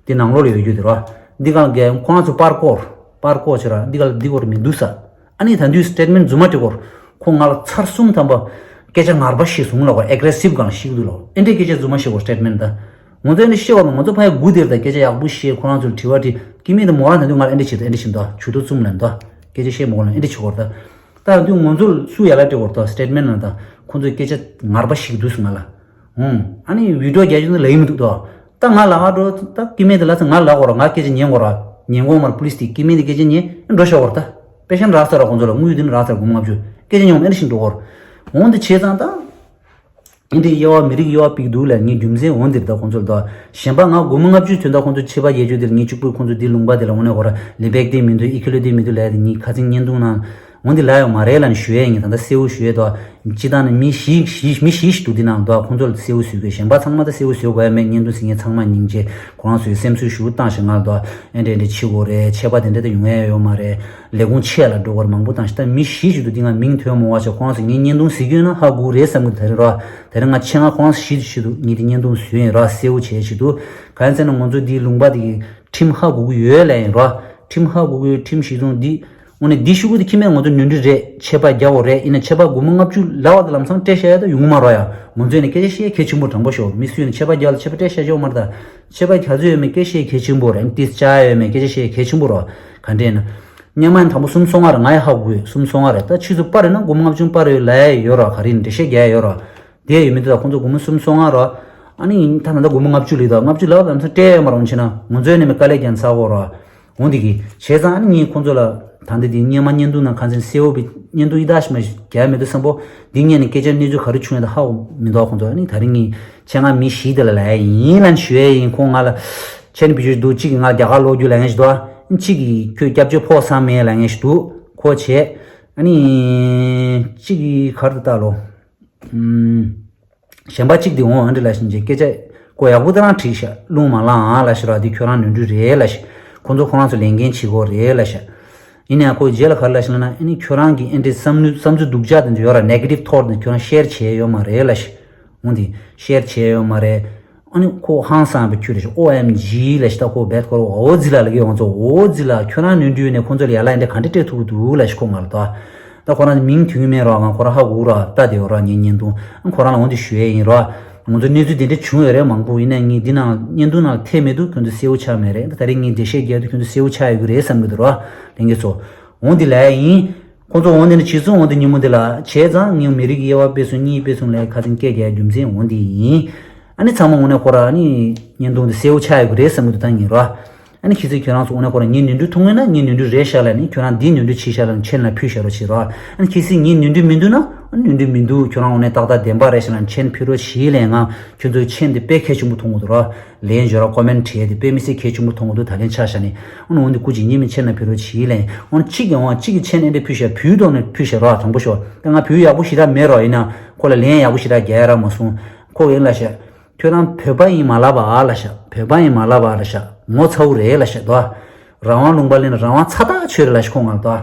དེ་ནང་ལོགས་ལ་ཡོད་རྒྱུ་དེ་ར། འདི་གང་ལ་རྒྱ་ཡོད་ཁོང་ཚོ་པར་ཁོར། པར་ཁོ་ཆེ་ར་འདི་གང་ལ་འདི་ཁོར་མི་འདུག་ས། ཨ་ནི་ད་དུས་སི་ཊེ་ཊི་མེན་ཊི་རྫུན་མ་སྤྲད་ཁོར། ཁོ་ང་ལ་ཚར་གསུམ་ཐམ་པ། སྐད་ཆ་ངར་པ་ཞིག་བཟུང་ལ་བར་ཨེག་རེ་སིབ་གང་ལ་ཤིག་འདུག་ལ་བར་ཨེ་འདྲའི་སྐད་ཆ་རྫུན་མ་བཤད་ཁོར་སི་ཊེ་ཊི་མེན་ཊི་ད། ང་ཚོ་ཨེ་འདྲ་བཤད་བར་ན་ང་ཚོ་ཕ་ཡ་སྒུག་དེར་ད་སྐད་ཆ་ཡག་པོ་བཤད་ཁོ་རང་ཚོར་དྲི་བ་དྲིས་ཀི་མེད་དུ་མོ་རང་ད་དུས་ང་ལ་ཨེ་འདྲ་བྱེད་ད་ཨེ་འདྲ་བྱེད་ད་ཇུས་གཏོགས་བཙུམ་ལ་ད། སྐད་ཆ་བཤད་མ་དགོས་ལ་ཨེ་འདྲ་བྱེད་ཁོར་ད། ད་དུང་ང་ཚོ་སུ་ཡ་ལ་སྤྲད་དགོས་རེད་ད་སི་ཊེ་ཊི་མེན་ཊི་ནང་ད་ཁོང་ཚོས་སྐད་ཆ་ངར་པ་ཞིག་འདུག་སུ་ང་ལ། ཧུམ། ཨ་ནི་བི་ཌི་ཡོ་རྒྱག་རྒྱུ་ནི་ལ་ཡིན་མི་འདུག་ད། ད་ང་ལ་ཧ་འགྲོ་ད་ཀི་མེད་དེ་ལ་ཚ་ང་ལ་གོ་ར་ང་སྐད་ཆ་ཉན་གོ་ར། ཉན་གོ་མར་པུ་ལིས་དེ་ཀི་མེད་དེ་སྐད་ཆ་ཉན་འགྲོ་ཤོག་གོ་ར་ད། པེ་ཤན་རག་ས་ར་ཁོང་ཚོ་ལ་དངུལ་དེ་ནི་རག་ས་ར་སྒོར་མོ་ལྔ་བཅུ་སྐད་ཆ་ཉོ་མ་ཨེ་འདྲ་ཞིག་འགྲོ་གོ་ར། འོང་དེ་བྱས་ཙང་ད། ཨིན་དེ་དབྱེ་བ་མི་རིགས་དབྱེ་བ་ཕིག་འདུག་ལ་ངས་རྒྱུ་མཚན་འོང་འདིར་ད་ཁོང་ཚོར་ད་གཞན་པ་ང་སྒོར་མོ་ལྔ་བཅུ་དོན་དག་ཁོང་ཚོ་ཆད་པ་རྒྱག་རྒྱུ་དེར་ངས་གཅིག་པུས་ཁོང་ཚོ་འདི་ལུང་པ་དེ་ལ་འོ་ནས་ཧོ་ར་ལི་བེག་དེ་མི་འདུག་ཨི་ཁི་ལོ་དེ་མི་འདུག་ལ་ཡ་དེ་ངས་ཁ་ཚིག་བརྙན་ཐུང་ནང་འོང་འདི་ལ་ཡོད་མ་རེད་ལ་ནི་ཞུ་ཡས་ངས་ད་ལྟ་གསལ་བོ་ཞུ་ཡས་ད་སྤྱི་བཏང་ནས་མི་བཞི་བཞི་མི་བཞི་ཞིག་འདུག་འདི་ནང་ད་ཁོང་ཚོ་ལ་གསལ་བོ་ཞུ་དགོས་གཞན་པ་ཚང་མ་ད་གསལ་བོ་ཞུ་དགོས་ཡ་མེད་བརྙན་ཐུང་ཟིན་མཁན་ཚང་མ་སྙིང་རྗེ་ཁོ་རང་ཚོའི་སེམས་གསོ་ཞུ་བཏང་ཞིག་ང་ལ་ད་ཨེ་འདྲ་འདྲ་ཆི་གོ་རེད་ཆད་པ་དེ་འདྲ་ད་ཡོང་ཡ་ཡོད་མ་རེད། ལས་ཁུངས་ཆེ་ལ་འགྲོ་བར་མང་པོ་བཏང་ཞིང་ད་མི་བཞི་ཞིག་ཏུ་འདི་ང་མིང་ཐོན་མོ་བ་ཆ་ཁོང་ཚོ་ངའི་བརྙན་ཐུང་གཟིགས་ཡོད་ན་ཧ་གོ་རེད་བསམ་གི་དེ་རེད་ར། དེ་རིང་ང་ཆེ་ང་ཁོང་ཚོ་བཞི་ཞིག་ཏུ་ངས་འདི་བརྙན་ཐུང་བཟོས་ཡིན་ར་གསལ་བོ་བྱས་ཞིག་ཏུ་གང་ཡིན་ཟེར་ན་ང་ཚོ་འདིའི་ལུང་པ་འདི་གི་ཁྲིམས་ཧ་གོ་གི་ཡོད་ལ་ཡིན་ར། ཁྲིམས་ཧ་གོ་གི་ཡོད་ཁྲིམས་གཞི་བཟུང་འདི་དངོས་གནས་འདི་ཤུ་གུ་འདི་ཁྱི་མེད་ང་ཚོ་ནོར་འཁྲུལ་རེད་ཆད་པ་རྒྱག་དགོས་རེད་ཡིན་ན་ཆད་པ་སྒོར་མོ་ལྔ་བཅུ་ལ་བ་དང་ལམ་སང་སྤྲད་བཞག་ཡ་ད་ཡོང་གི་མ་ར་ཡ་ང་ཚོ་ཡིན་ན་སྐད་ཆ་བཤད་གལ་ཆེན་པོ་དྲང་པོ་ཤོག་མི་སུ་ཡིན་ན་ཆད་པ་རྒྱག་ལ་ཆད་པ་སྤྲད་བཞག་ཡོད་མ་རེད་ད། ཆད་པ་ག་ཚོད་ཡོད་མེད་སྐད་ཆ་གལ་ཆེན་པོ་རེད། ཏིས་ཅ་ཡོད་མེད་སྐད་ཆ་བཤད་གལ་ཆེན་པོ་རེད། ག་འདྲས་ན། སྙན་མ་ཡིན་དང་པོ་སུམ་སོ་ལྔ་རེད་ང་ཡ་ཧ་གོ་ཡོད་སུམ་སོ་ལྔ་རེད་ད་ཕྱིས་སུ་པར་ཡོད་ན་སྒོར་མོ་ལྔ་བཅུ་པར་ཡོད་ལ་ཡ་ཡོད་ར་ག་རེ་ཡིན་འགྲེལ་བཤད་རྒྱག་ཡ་ཡོད་ར། དེ་ཡོད་མི་འདུག་ད་ཁོང་ཚོ་སྒོར་མོ་སུམ་སོ་ལྔ་ར། ཨ་ནི་ཡིན་ད་ད་ལྟ་སྒོར་མོ་ལྔ་བཅུ་ལི་ད་ལྔ་བཅུ་ལ་བ་ལམ་སང་སྤྲད་ཡོད་མ་ར་འོང་ཕྱིན་ན་ང་ཚོའི་ནས་མི་དཀའ་ལས་རྒྱག་ཚར་གོ་ར། འོང་འདི་གི་བྱས་ཙང་ཨ་ནི་ངས་ཁོང་ཚོ་ལ་ད་འདི་འདི་སྙན་མ་བརྙན་ཐུང་ནང་ཁ་འཛིན་གསལ་བོ་བི་བརྙན་ཐུང་ཡི་དྭགས་ཤི་མ་རྒྱག་མི་འདུག་བསམ་པོ་འདི་ངས་ནི་སྐད་ཆ་གནས་ཚུལ་ག་རེ་བྱུང་ཡོད་ད་ཧ་གོ་མི་འདུག་ཁོང་ཚོ་ཨ་ནི་ད་རིང་ངས་ཆེད་མངགས་མི་བཞི་དེ་ལ་ལབ་ཡ་ཡིན་ལན་ཞུ་ཡ་ཡིན་ཁོང་ང་ལ་ཆེན་བི་ཇུ་འདུག་གཅིག་གིས་ང་རྒྱ་གར་ལོག་རྒྱུ་ལབ་མཁན་ཞིག་འདུག་ཨ་གཅིག་གིས་ཁྱོད་སྐྱབས་བཅོལ་ཕོག་ས་མེད་ལབ་མཁན་ཞིག་འདུག་ཁོ་བྱས་ཨ་ནི་གཅིག་གིས་ག་རེ་ད་ལོ། གཞན་པ་གཅིག་དེ་འོང་ཨ་འདྲི་ལ་ཤི་འཇེ་སྐད་ཆ་ཀོ་ཡག་པོ་དེ་རང་བྲིས་ཤག་རླུང་མ་ལངས་ཨ་ལ་ཤི་ར་དེ་ཁྱོད་རང་ནོར་འཁྲུལ་རེད་ལ་ཤི། ཁོང་ཚོ་ཁོ་རང་ཚོ་ལས་འགན་བྱེད་དགོས་རེད་ལ་ཤི། ཡིན་ནའི་ཁོ་རྗེས་ལ་ག་རེ་ལ་ཤི་ལ་ན་ཨ་ནི་ཁྱོད་རང་གི་ཨ་འདྲི་བསམ་ནུ་བསམ་ཚུལ་སྡུག་ཅག་དེ་ཚོ་ཡོད་ར་ནེ་གེ་ཊིབ་ཐོཊ་དེ་ཁྱོད་རང་ཤེར་བྱས་ཡོད་མ་རེད་ལ་ཤི། འོང་དེ་ཤེར་བྱས་ཡོད་མ་རེད། ཨ་ནི་ཁོ་ཧང་སངས་པའི་ཁྱོད་རེད་ཤི། ཨོ་ཨེམ་ཇི་ལ་ཤི་ད་ཁོ་བེད་ཁོ་ར་འོ་ཛི་ལ་ལ་གི་འོང་ཚོ་འོ་ཛི་ལ་ཁྱོད་རང་ནོར་འཁྲུལ་ནས་ཁོང་ཚོ་ལ་ཡ་ལ་ཨ་འདྲི་ག་འདྲི་སྤྲད་ཐུབ་ཀྱི་འདུག་ལ་ཤི་ཁོ་ང་ལ་ད། ད་ཁོ་རང་མིང་ཐོན་གི་མེད་རོགས་ང་ཁོ་རང་ཧ་གོ་ར་ལྟ་དེ་ཡོད་ར་ངའི་བརྙན་ཐུང་ཁོ་རང་ལ་འོང་དེ་ཞུ་ཡས་ཡིན་རོགས། ང་ཚོ་གནས་ཚུལ་དེ་འདྲ་བྱུང་ཡོད་རེད་མང་པོ་ཡིན་ནའི་ངས་འདི་ནང་བརྙན་ཐུང་ནང་ཐེབས་མེད་དུས་ཁྱོད་ཚོ་གསལ་བོ་ཆགས་མེད་རེད། ད་རེས་ངས་འགྲེལ་བཤད་རྒྱག་དུས་ཁྱོད་ཚོ་གསལ་བོ་ཆགས་ཡོད་ཀྱི་རེད་བསམ་གྱི་འདུག་རོགས་ལྷན་རྒྱས་ཚོ། འོང་འདི་ལས་ཡིན། ཁོང་ཚོ་འོང་འདི་ནི་བྱེད་ཚུལ་འོང་འདི་ཉིན་མོ་འདི་ལ་བྱས་ཙང་ངས་མི་རིགས་ཀྱི་དབྱེ་བ་དཔེ་མཚོན་གཉིས་དཔེ་མཚོན་ལས་ཁ་ཚིག་སྐད་རྒྱག་རྒྱུ་མཚན་འོང་འདི་ཡིན། ཨ་ནི་ཚང་མ་འོང་ནས་ཁོ་ར་ཨ་ནི་བརྙན་ཐུང་འདི་གསལ་བོ་ཆགས་ཡོད་ཀྱི་རེད་བསམ་གྱི་འདུག་ད་ངས་རོགས། ཨ་ནི་ཁྱེད་ཚོས་ཁྱོད་རང་ཚོ་དངོས་གནས་ཁོ་རང་ངའི་ནོར་འཁྲུལ་མཐོང་ངེས་ན་ངའི་ནོར་འཁྲུལ་རེད་ཤག་ལབ་ནས་ཁྱོད་རང་འདིའི་ནོར་འཁྲུལ་བྱས་ཤག་ལབ་ནས་མཆན་ལ་ཕུལ་བཞག་རོགས་བྱེད་རོགས། ཨ་ནི་གལ་སྲིད་ངའི་ནོར་འཁྲུལ་མི་འདུག་ན་ཨ་ནི་ནོར་འཁྲུལ་མི་འདུག་ཁྱོད་རང་དངོས་གནས་ཏག་ཏག་བདེན་པ་རེད་ཤག་ལབ་ནས་མཆན་ཕུལ་རོགས་བྱེད་ལབ་ང་ཁྱོད་ཚོའི་མཆན་དེ་དཔེ་གལ་ཆེན་པོ་མཐོང་གི་འདུག་རོགས། ལན་བརྗོད་ར་ཀོ་མེན་བྲིས་དེ་དཔེ་མི་སྲིད་གལ་ཆེན་པོ་མཐོང་གི་འདུག་ད་ལན་ཆ་བཞག་ནས་ཨ་ནི་འོན་ཏེ་སྐུ་མཁྱེན་ཉིན་མི་མཆན་ལ་ཕུལ་རོགས་བྱེད་ལབ་ཨ་ནི་གཅིག་གིས་འོང་གཅིག་གིས་མཆན་ཨེ་འདྲ་ཕུལ་ཤག་བོད་ཐོག་ནས་ཕུལ་ཤག་རོགས་དྲང་པོ་ཤོག་ད་ང་བོད་ཡག་པོ་ཞེ་དྲག་མེད་རོགས་ཡིན་ན་ཁོ་ལ་ལན་ཡག་པོ་ཞེ་དྲག་རྒྱག་ཡ་རག་མ་སོང་ཁོ་ཡིན་ལ་ཤག་ཁྱོད་རང་བོད་པ་ཡིན་མ་ལབ་པ་ཨ་ལ་ཤག་བོད་པ་ཡིན་མ་ལབ་པ་ཨ་ལ་ཤག་ངོ་ཚ་བོ་རེད་ལ་ཤག་དོ། རང་དབང་ལུང་པ་ལེན་ན་རང་དབང་ཚ་ཐག་ཆོད་རེད་ལ་ཤག་ཁོ་ང་ལ་དོ།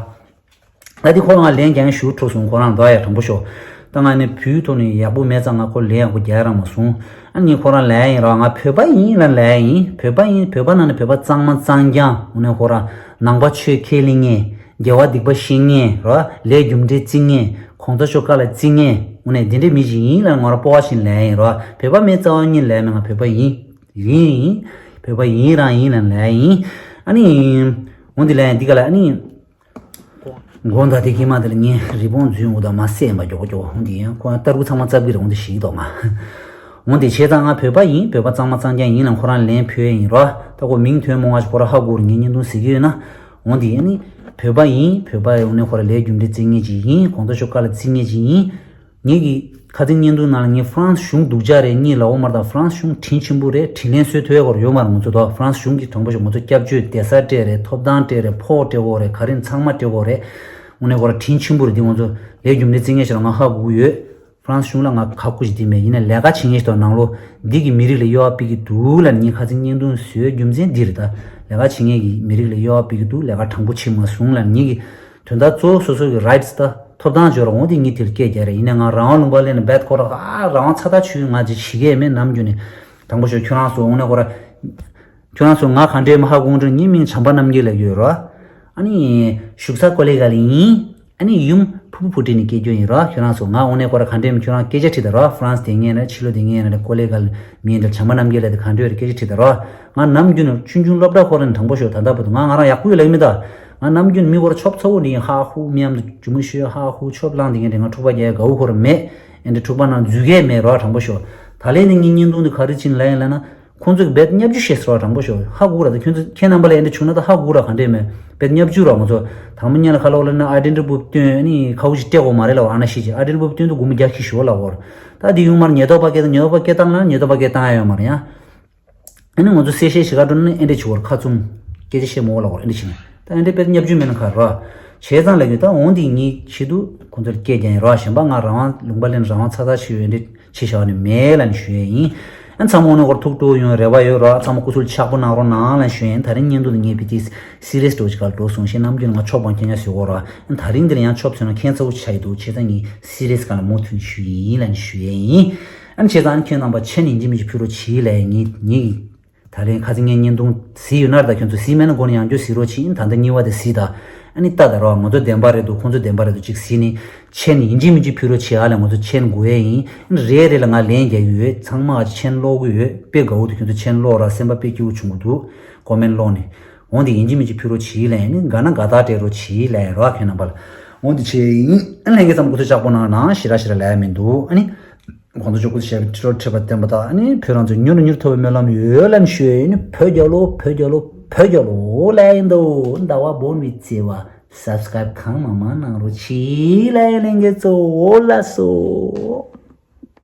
ད་དེ་ཁོ་ང་ལན་རྒྱག་ཞུ་འཕྲོ་སོང་ཁོ་རང་དོ་ཡ་དྲང་པོ་ཤོག་ད་ང་ནི་བོད་ཐོག་ནས་ཡག་པོ་མེད་ཙང་ང་ཁོ་ལན་ཡག་པོ་རྒྱག་རང་མ་སོང་། ཨ་ནི་ཁོ་རང་ལན་ཡིན་རོགས་ང་བོད་པ་ཡིན་ལ་ལན་ཡིན་བོད་པ་ཡིན་བོད་པ་ནང་ནས་བོད་པ་གཙང་མ་གཙང་རྐྱང་འོ་ནས་ཁོ་རང་ནང་པ་ཆོས་ཁས་ལེན་མཁན། དགེ་བ་སྡིག་པ་ཤེས་མཁན་རོ། ལས་རྒྱུ་འབྲས་བརྩི་མཁན། གོང་ས་མཆོག་བཀའ་ལ་བརྩི་མཁན། འོ་ནས་འདི་འདྲའི་མི་ཞིག་ཡིན་ལ་ང་རང་སྤོབས་པ་ཞིག་ལེན་ཡིན་རོ། བོད་པ་མེད་རྩ་བ་ཉིད་ལས་མེད་ང་བོད་པ་ཡིན། ཡིན་ཡིན། བོད་པ་ཡིན་རང་ཡིན་ལ་ལས་ཡིན། ཨ་ནི། འོ་འདི་ལས་འདི་ག་ལ་ཨ་ནི། དགོང་དག་དེ་ཀྱི་མ་དེ་ལ་ངས་རི་བོང་རྫུན་འུ་དང་མ་བསད་མ་མགྱོགས་མགྱོགས་འོ་འདི་ཡང་ཁོ་ཡང་ལྟ་རུ་ཚང་མ་རྩབ་ཀྱི་རེད་འོ་འདི་ཞིག་དོག་ང་། འོ་འདི་བྱས་ཙང་ང་བོད་པ་ཡིན་བོད་པ་གཙང་མ་གཙང་རྐྱང་ཡིན་ལ་ཁོ་རང་ལན་ཕུལ་ཡིན་རོ། ད་ཁོ་མིང་ཐོན་མོ་བ་ཞིག་ཁོ་རང་ཧ་གོ་རུ་ངས་བརྙན་ཐུང་གཟིགས་ཀྱི་ཡོད་ན། འོ་འདི་ཨ་ནི། བོད་པ་ཡིན། བོད་པ་ཡིན་ནས་ཁོ་ར་ལས་རྒྱུ་འབྲས་བརྩི་མཁན་ཅིག་ཡིན། གོང་ས་མཆོག་བཀའ་ལ་བརྩི་མཁན་ཅིག་ཡིན། ངེད་ཀྱི་ཁ་ཚིག་བརྙན་ཐུང་ནང་ལ་ངས་ཧྥ་རན་སི་གཞུང་སྡུག་ཅག་རེད་གཉིས་ལབ་འོ་མ་རེད་ད། ཧྥ་རན་སི་གཞུང་དྲིན་ཆེན་པོ་རེད། དྲིན་ལན་གསོ་ཐུབ་ཡ་སྐོར་ཡོད་མ་རེད་ང་ཚོ་ད། ཧྥ་རན་སི་གཞུང་གིས་དྲང་པོ་ཞིག་ང་ཚོ་སྐྱབས་བཅོལ་བསྡད་ས་སྤྲད་རེད། ཐོབ་ཐང་སྤྲད་རེད། ཕོགས་སྤྲད་འོ་རེད། ག་རེ་ཚང་མ་སྤྲད་འོ་རེད། དངོས་གནས་ཁོ་ར་དྲིན་ཆེན་པོ་རེད། འདི་ང་ཚོ་ལས་རྒྱུ་འབྲས་བརྩི་མཁན་ཞིག་ལ་ང་ཧ་གོ་གི་ཡོད། ཧྥ་རན་སི་གཞུང་ལ་ང་ཁག་པོ་ཞིག་དེ་མེད་ཡིན་ན་ལས་ཀ་བྱེད་མཁན་ཞིག་དང་ནང་ལོ་འདི་གི་མི་རིགས་ལ་གཡོ་བ་སྤེལ་གི་འདུག་ལ་ངས་ཁ་ཚིག་བརྙན་ཐུང་བཟོས་རྒྱུ་མཚན་འདི་རེད་ད། ལས་ཀ་བྱེད་མཁན་གྱི་མི་རིགས་ལ་གཡོ་བ་སྤེལ་གི་འདུག་ལས་ཀ་དྲང་པོ་བྱེད་མ་སོང་ལ་ངས་ཀྱི་དོན་དག་གཙོ་བོ་སོ་སོ་གི་རའིཊ་སི་ད་ཐོབ་ཐང་འབྱོར་འོང་དེ་ངས་དེར་སྐད་རྒྱག་རེད། ཡིན་ན་ང་རང་དབང་ལུང་པ་ལེན་ན་བེད་ཁོ་ར་ཨ་རང་དབང་ཚ་ཐག་ཆོད་ང་ཅི་བྱེད་ཀྱི་མེད་ནམ་རྒྱུན་ནས་དྲང་པོ་ཤོད་ཁྱོད་རང་ཚོ་འོང་ན་ཁོ་ར་ཁྱོད་རང་ཚོ་ང་ག་འདྲས་མ་ཧ་གོ་འདྲ་ངའི་མིང་བྱམས་པ་རྣམ་རྒྱལ་ལབ་ཡོད་རོ། ཨ་ནི་བཞུགས་ས་ཀོ་ལེ་གལ་ཡིན། ཨ་ནི་ཡུམ་ཕུ་བོ་ཕུ་ཏི་ནས་སྐྱེས་རྒྱུ་ཡིན་རོ། ཁྱོད་རང་ཚོ་ང་འོང་ནས་ཁོ་ར་ག་འདྲས་མི་ཁྱོད་རང་སྐད་ཆ་དྲིས་ད་རོ། ཧྥ་རན་སི་དེ་ངས་ན་ཕྱི་ལོགས་དེ་ངས་ན་ཀོ་ལེ་གལ་མིན་འདྲ་བྱམས་པ་རྣམ་རྒྱལ་ལ་དེ་ག་འདྲས་རེད་སྐད་ཆ་དྲིས་ད་རོ། ང་ནམ་རྒྱུན་ནས་ཆུང་ཆུང་སློབ་གྲྭ་ཁོ་ར་ནས་དྲང་པོ་ཤོད་ད་ལྟ་བར་དུ་ང་ང་རང་ཡག་པོ་ཡོད་ལབ་མི་ད། ང་ནམ་རྒྱུན་མི་ཁོ་ར་ཆོབ་ཚ་བོ་འདི་ཡིན་ཧ་ཧུ་མིའམ་དུ་ཇུ་མུ་ཤོད་ཧ་ཧུ་ཆོབ་ལང་དེ་ངས་དེ་ང་འཁྲུག་པ་རྒྱག་དགའ་བོ་ཁོ་ར་མེད། ཨེ་འདྲ་འཁྲུག་པ་ནང་འཛུལ་གས་མེད་རོ་དྲང་པོ་ཤོད། ད་ལན་ནི་ངའི་བརྙན་ཐུང་དེ་ག་རེ་ཕྱིན་ལ་ཡིན་ལབ་ན། ཁོང་ཚོས་རྦད་བརྙས་བཅོས་བྱས་སོང་དྲང་པོ་ཤོད་ཧ་གོ་ར་ད། ཁྱོད་ཚོ་ཁྱེད་རྣམ་པ་ལ་ཨེ་འདྲ་བྱུང་ན་ད་ཧ་གོ་ར་ག་འདྲས་མེད་རྦད་བརྙས་བཅོས་ར་ང་ཚོ་དང་པོ་ཉལ་ཁ་ལོག་ལ་ན་ཨའི་ཌེན་ཊི་པུབ་སྟོན་ནི་ཁ་བོ་ཞིག་སྤྲད་དགོས་མ་རེད་ལ་བ་ཨ་ན་ཤི་ཅི་ཨའི་ཌེན་ཊི་པུབ་སྟོན་དུ་སྒོར་མོ་བརྒྱ་ཁྱི་ཞོ་ལ་བོར། ད་འདི་ཡོང་མར་ཉེས་རྡོག་པ་སྐད་དང་ཉེས་རྡོག་པ་སྐད་བཏང་ན་ཉེས་རྡོག་པ་སྐད་བཏང་ཡ་ཡོད་མ་རེད་ཡ། ཨ་ནི་ང་ཚོ་གསལ་བཤད་ཞིག་ག་འགྲོ་ན་ཨེ་འདྲས་བྱེད་བོར་ཁ་བཙུམ། སྐད་ཆ་བཤད་མོ་ལ་བོར་ཨེ་འདྲས་བྱེད་ནས་ད་ཨེ་འདྲས་རྦད་བརྙས་བཅོས་མེད་ན་ཁ་རོ། བྱས་ཙང་ལ་ཡོད་ད་འོང་འདི་ངའི་ཆེད་དུ་ཁོང་ཚོར་སྐད་རྒྱག་ཡིན་རོ། གཞན་པ་ང་རང་དབང་ལུང་པ་ལེན་རང་དབང་ཚ་ཚ་ཞིག་ཡོད་ཨེ་འདྲས། ཆེ་བཞག་ནས་མེད་ལ་ནི་ཞུ་ཡས་ཡིན། ཨ་ཚང་མ་ནི་སྐོར་ཐུགས་སྤྲོ་ཡོང་རེ་བ་ཡོད་ར་ཚང་མ་སྐུ་གཟུགས་ཆགས་པོ་གནང་རོགས་གནང་ལ་ནི་ཞུ་ཡས་ཡིན། ད་རིང་བརྙན་ཐུང་འདི་ངས་བི་ཏི་སི་རི་ཡས་འགྲོ་ཅིག་ག་ལ་འགྲོ་སོང་ཞེས་ནམ་རྒྱུན་ང་ཆོག་པང་ཁྱེད་ཉག་ཞུ་གོ་ར། ཨ་ད་རིང་འདི་ལ་ཡང་ཆོབ་ཚོད་ན་ཁྱད་མཚར་པོ་ཆགས་ཡི་འདུག་བྱས་ཙང་ངས་སི་རི་ཡས་ག་ལ་མུ་མཐུད་ནས་ཞུ་ཡིན་ལ་ནི་ཞུ་ཡས་ཡིན། ཨ་ནི་བྱས་ཙང་ཨ་ནི་ཁྱེད་རྣམ་པ་མཆན་ཡིན་གཅིག་མིན་གཅིག་ཕུལ་རོགས་བྱེད་ལ་ཡིན་ངས་ངས། ད་རིང་ཁ་སང་ངས་བརྙན་ཐུང་གཟིགས་ཡོད་ན་ར་ད་ཁྱོད་ཚོ་གཟིགས་མེད་ན་མགོ་ནས་ཡང་བསྐྱར་གཟིགས་རོགས་བྱེད། ཨིན་ད་ལྟ་གཉིས་པ་དེ་གཟིགས་ད། ཨ་ནི་ལྟ་ད་རོགས་ང་ཚོ་བདེན་པ་རེད་འདུག་ཁོང་ཚོ་བདེན་པ་རེད་འདུག་ཅིག་གཟིགས་ནི། མཆན་ཡིན་གཅིག་མིན་གཅིག་ཕུལ་རོགས་བྱེད་ཨ་ལས་ང་ཚོ་མཆན་དགོས་ཡས་ཡིན། ཨ་ནི་རེ་རེ་ལ་ང་ལན་རྒྱག་གི་ཡོད། ཚང་མ་མཆན་ཀློག་གི་ཡོད། དཔེ་དགའ་བོ་འདུག་ཁྱོད་ཚོ་མཆན་ཀློག་ར་སེམས་པ་དཔེ་སྐྱིད་པོ་བྱུང་གི་འདུག་ཀོ་མེན་ཀློག་ནས། འོང་དེ་ཡིན་གཅིག་མིན་གཅིག་ཕུལ་རོགས་བྱེད་ལན་ཨ་ནི་དགའ་ན་དགའ་རྟགས་སྤྲད་རོགས་བྱེད་ལན་རོགས་ཁྱོད་རྣམ་པ་ལ། འོང་དེ་བྱས་ཡིན། ཨ་ལྷན་རྒྱས་ཚང་མ་སྐུ་ཚེ་ཞབས་པོ་གནང་གནང་ཞེ་དྲག་ཞེ་དྲག་ལས་མི་འདུག་ཨ་ནི། གོང་དུ་ཆོག་སྐུ་ཞབས་ཁྲི་རོ་ཁྲི་པ་བསྟན་པ་དང་ཨ་ནི་བོད་རང་ཚོ་མྱུར་མྱུར་ཐོབ་པའི་སྨོན་ལམ་ཡོད་ལན་ཞུ་ཡིན། བོད་རྒྱལ་ལོ་བོད་རྒྱལ་ལོ་བོད་རྒྱལ་ལོ་ལན་ཡིན་འདུག་ཟླ་བ་བོར་བའི་བརྩེ་བ་སབ་སི་ཀ་རབ་གང་མང་མང་གནང་རོགས་གྱིས་ལན་ལན་གྱི་གཙོ་བོ་ལ་སོ།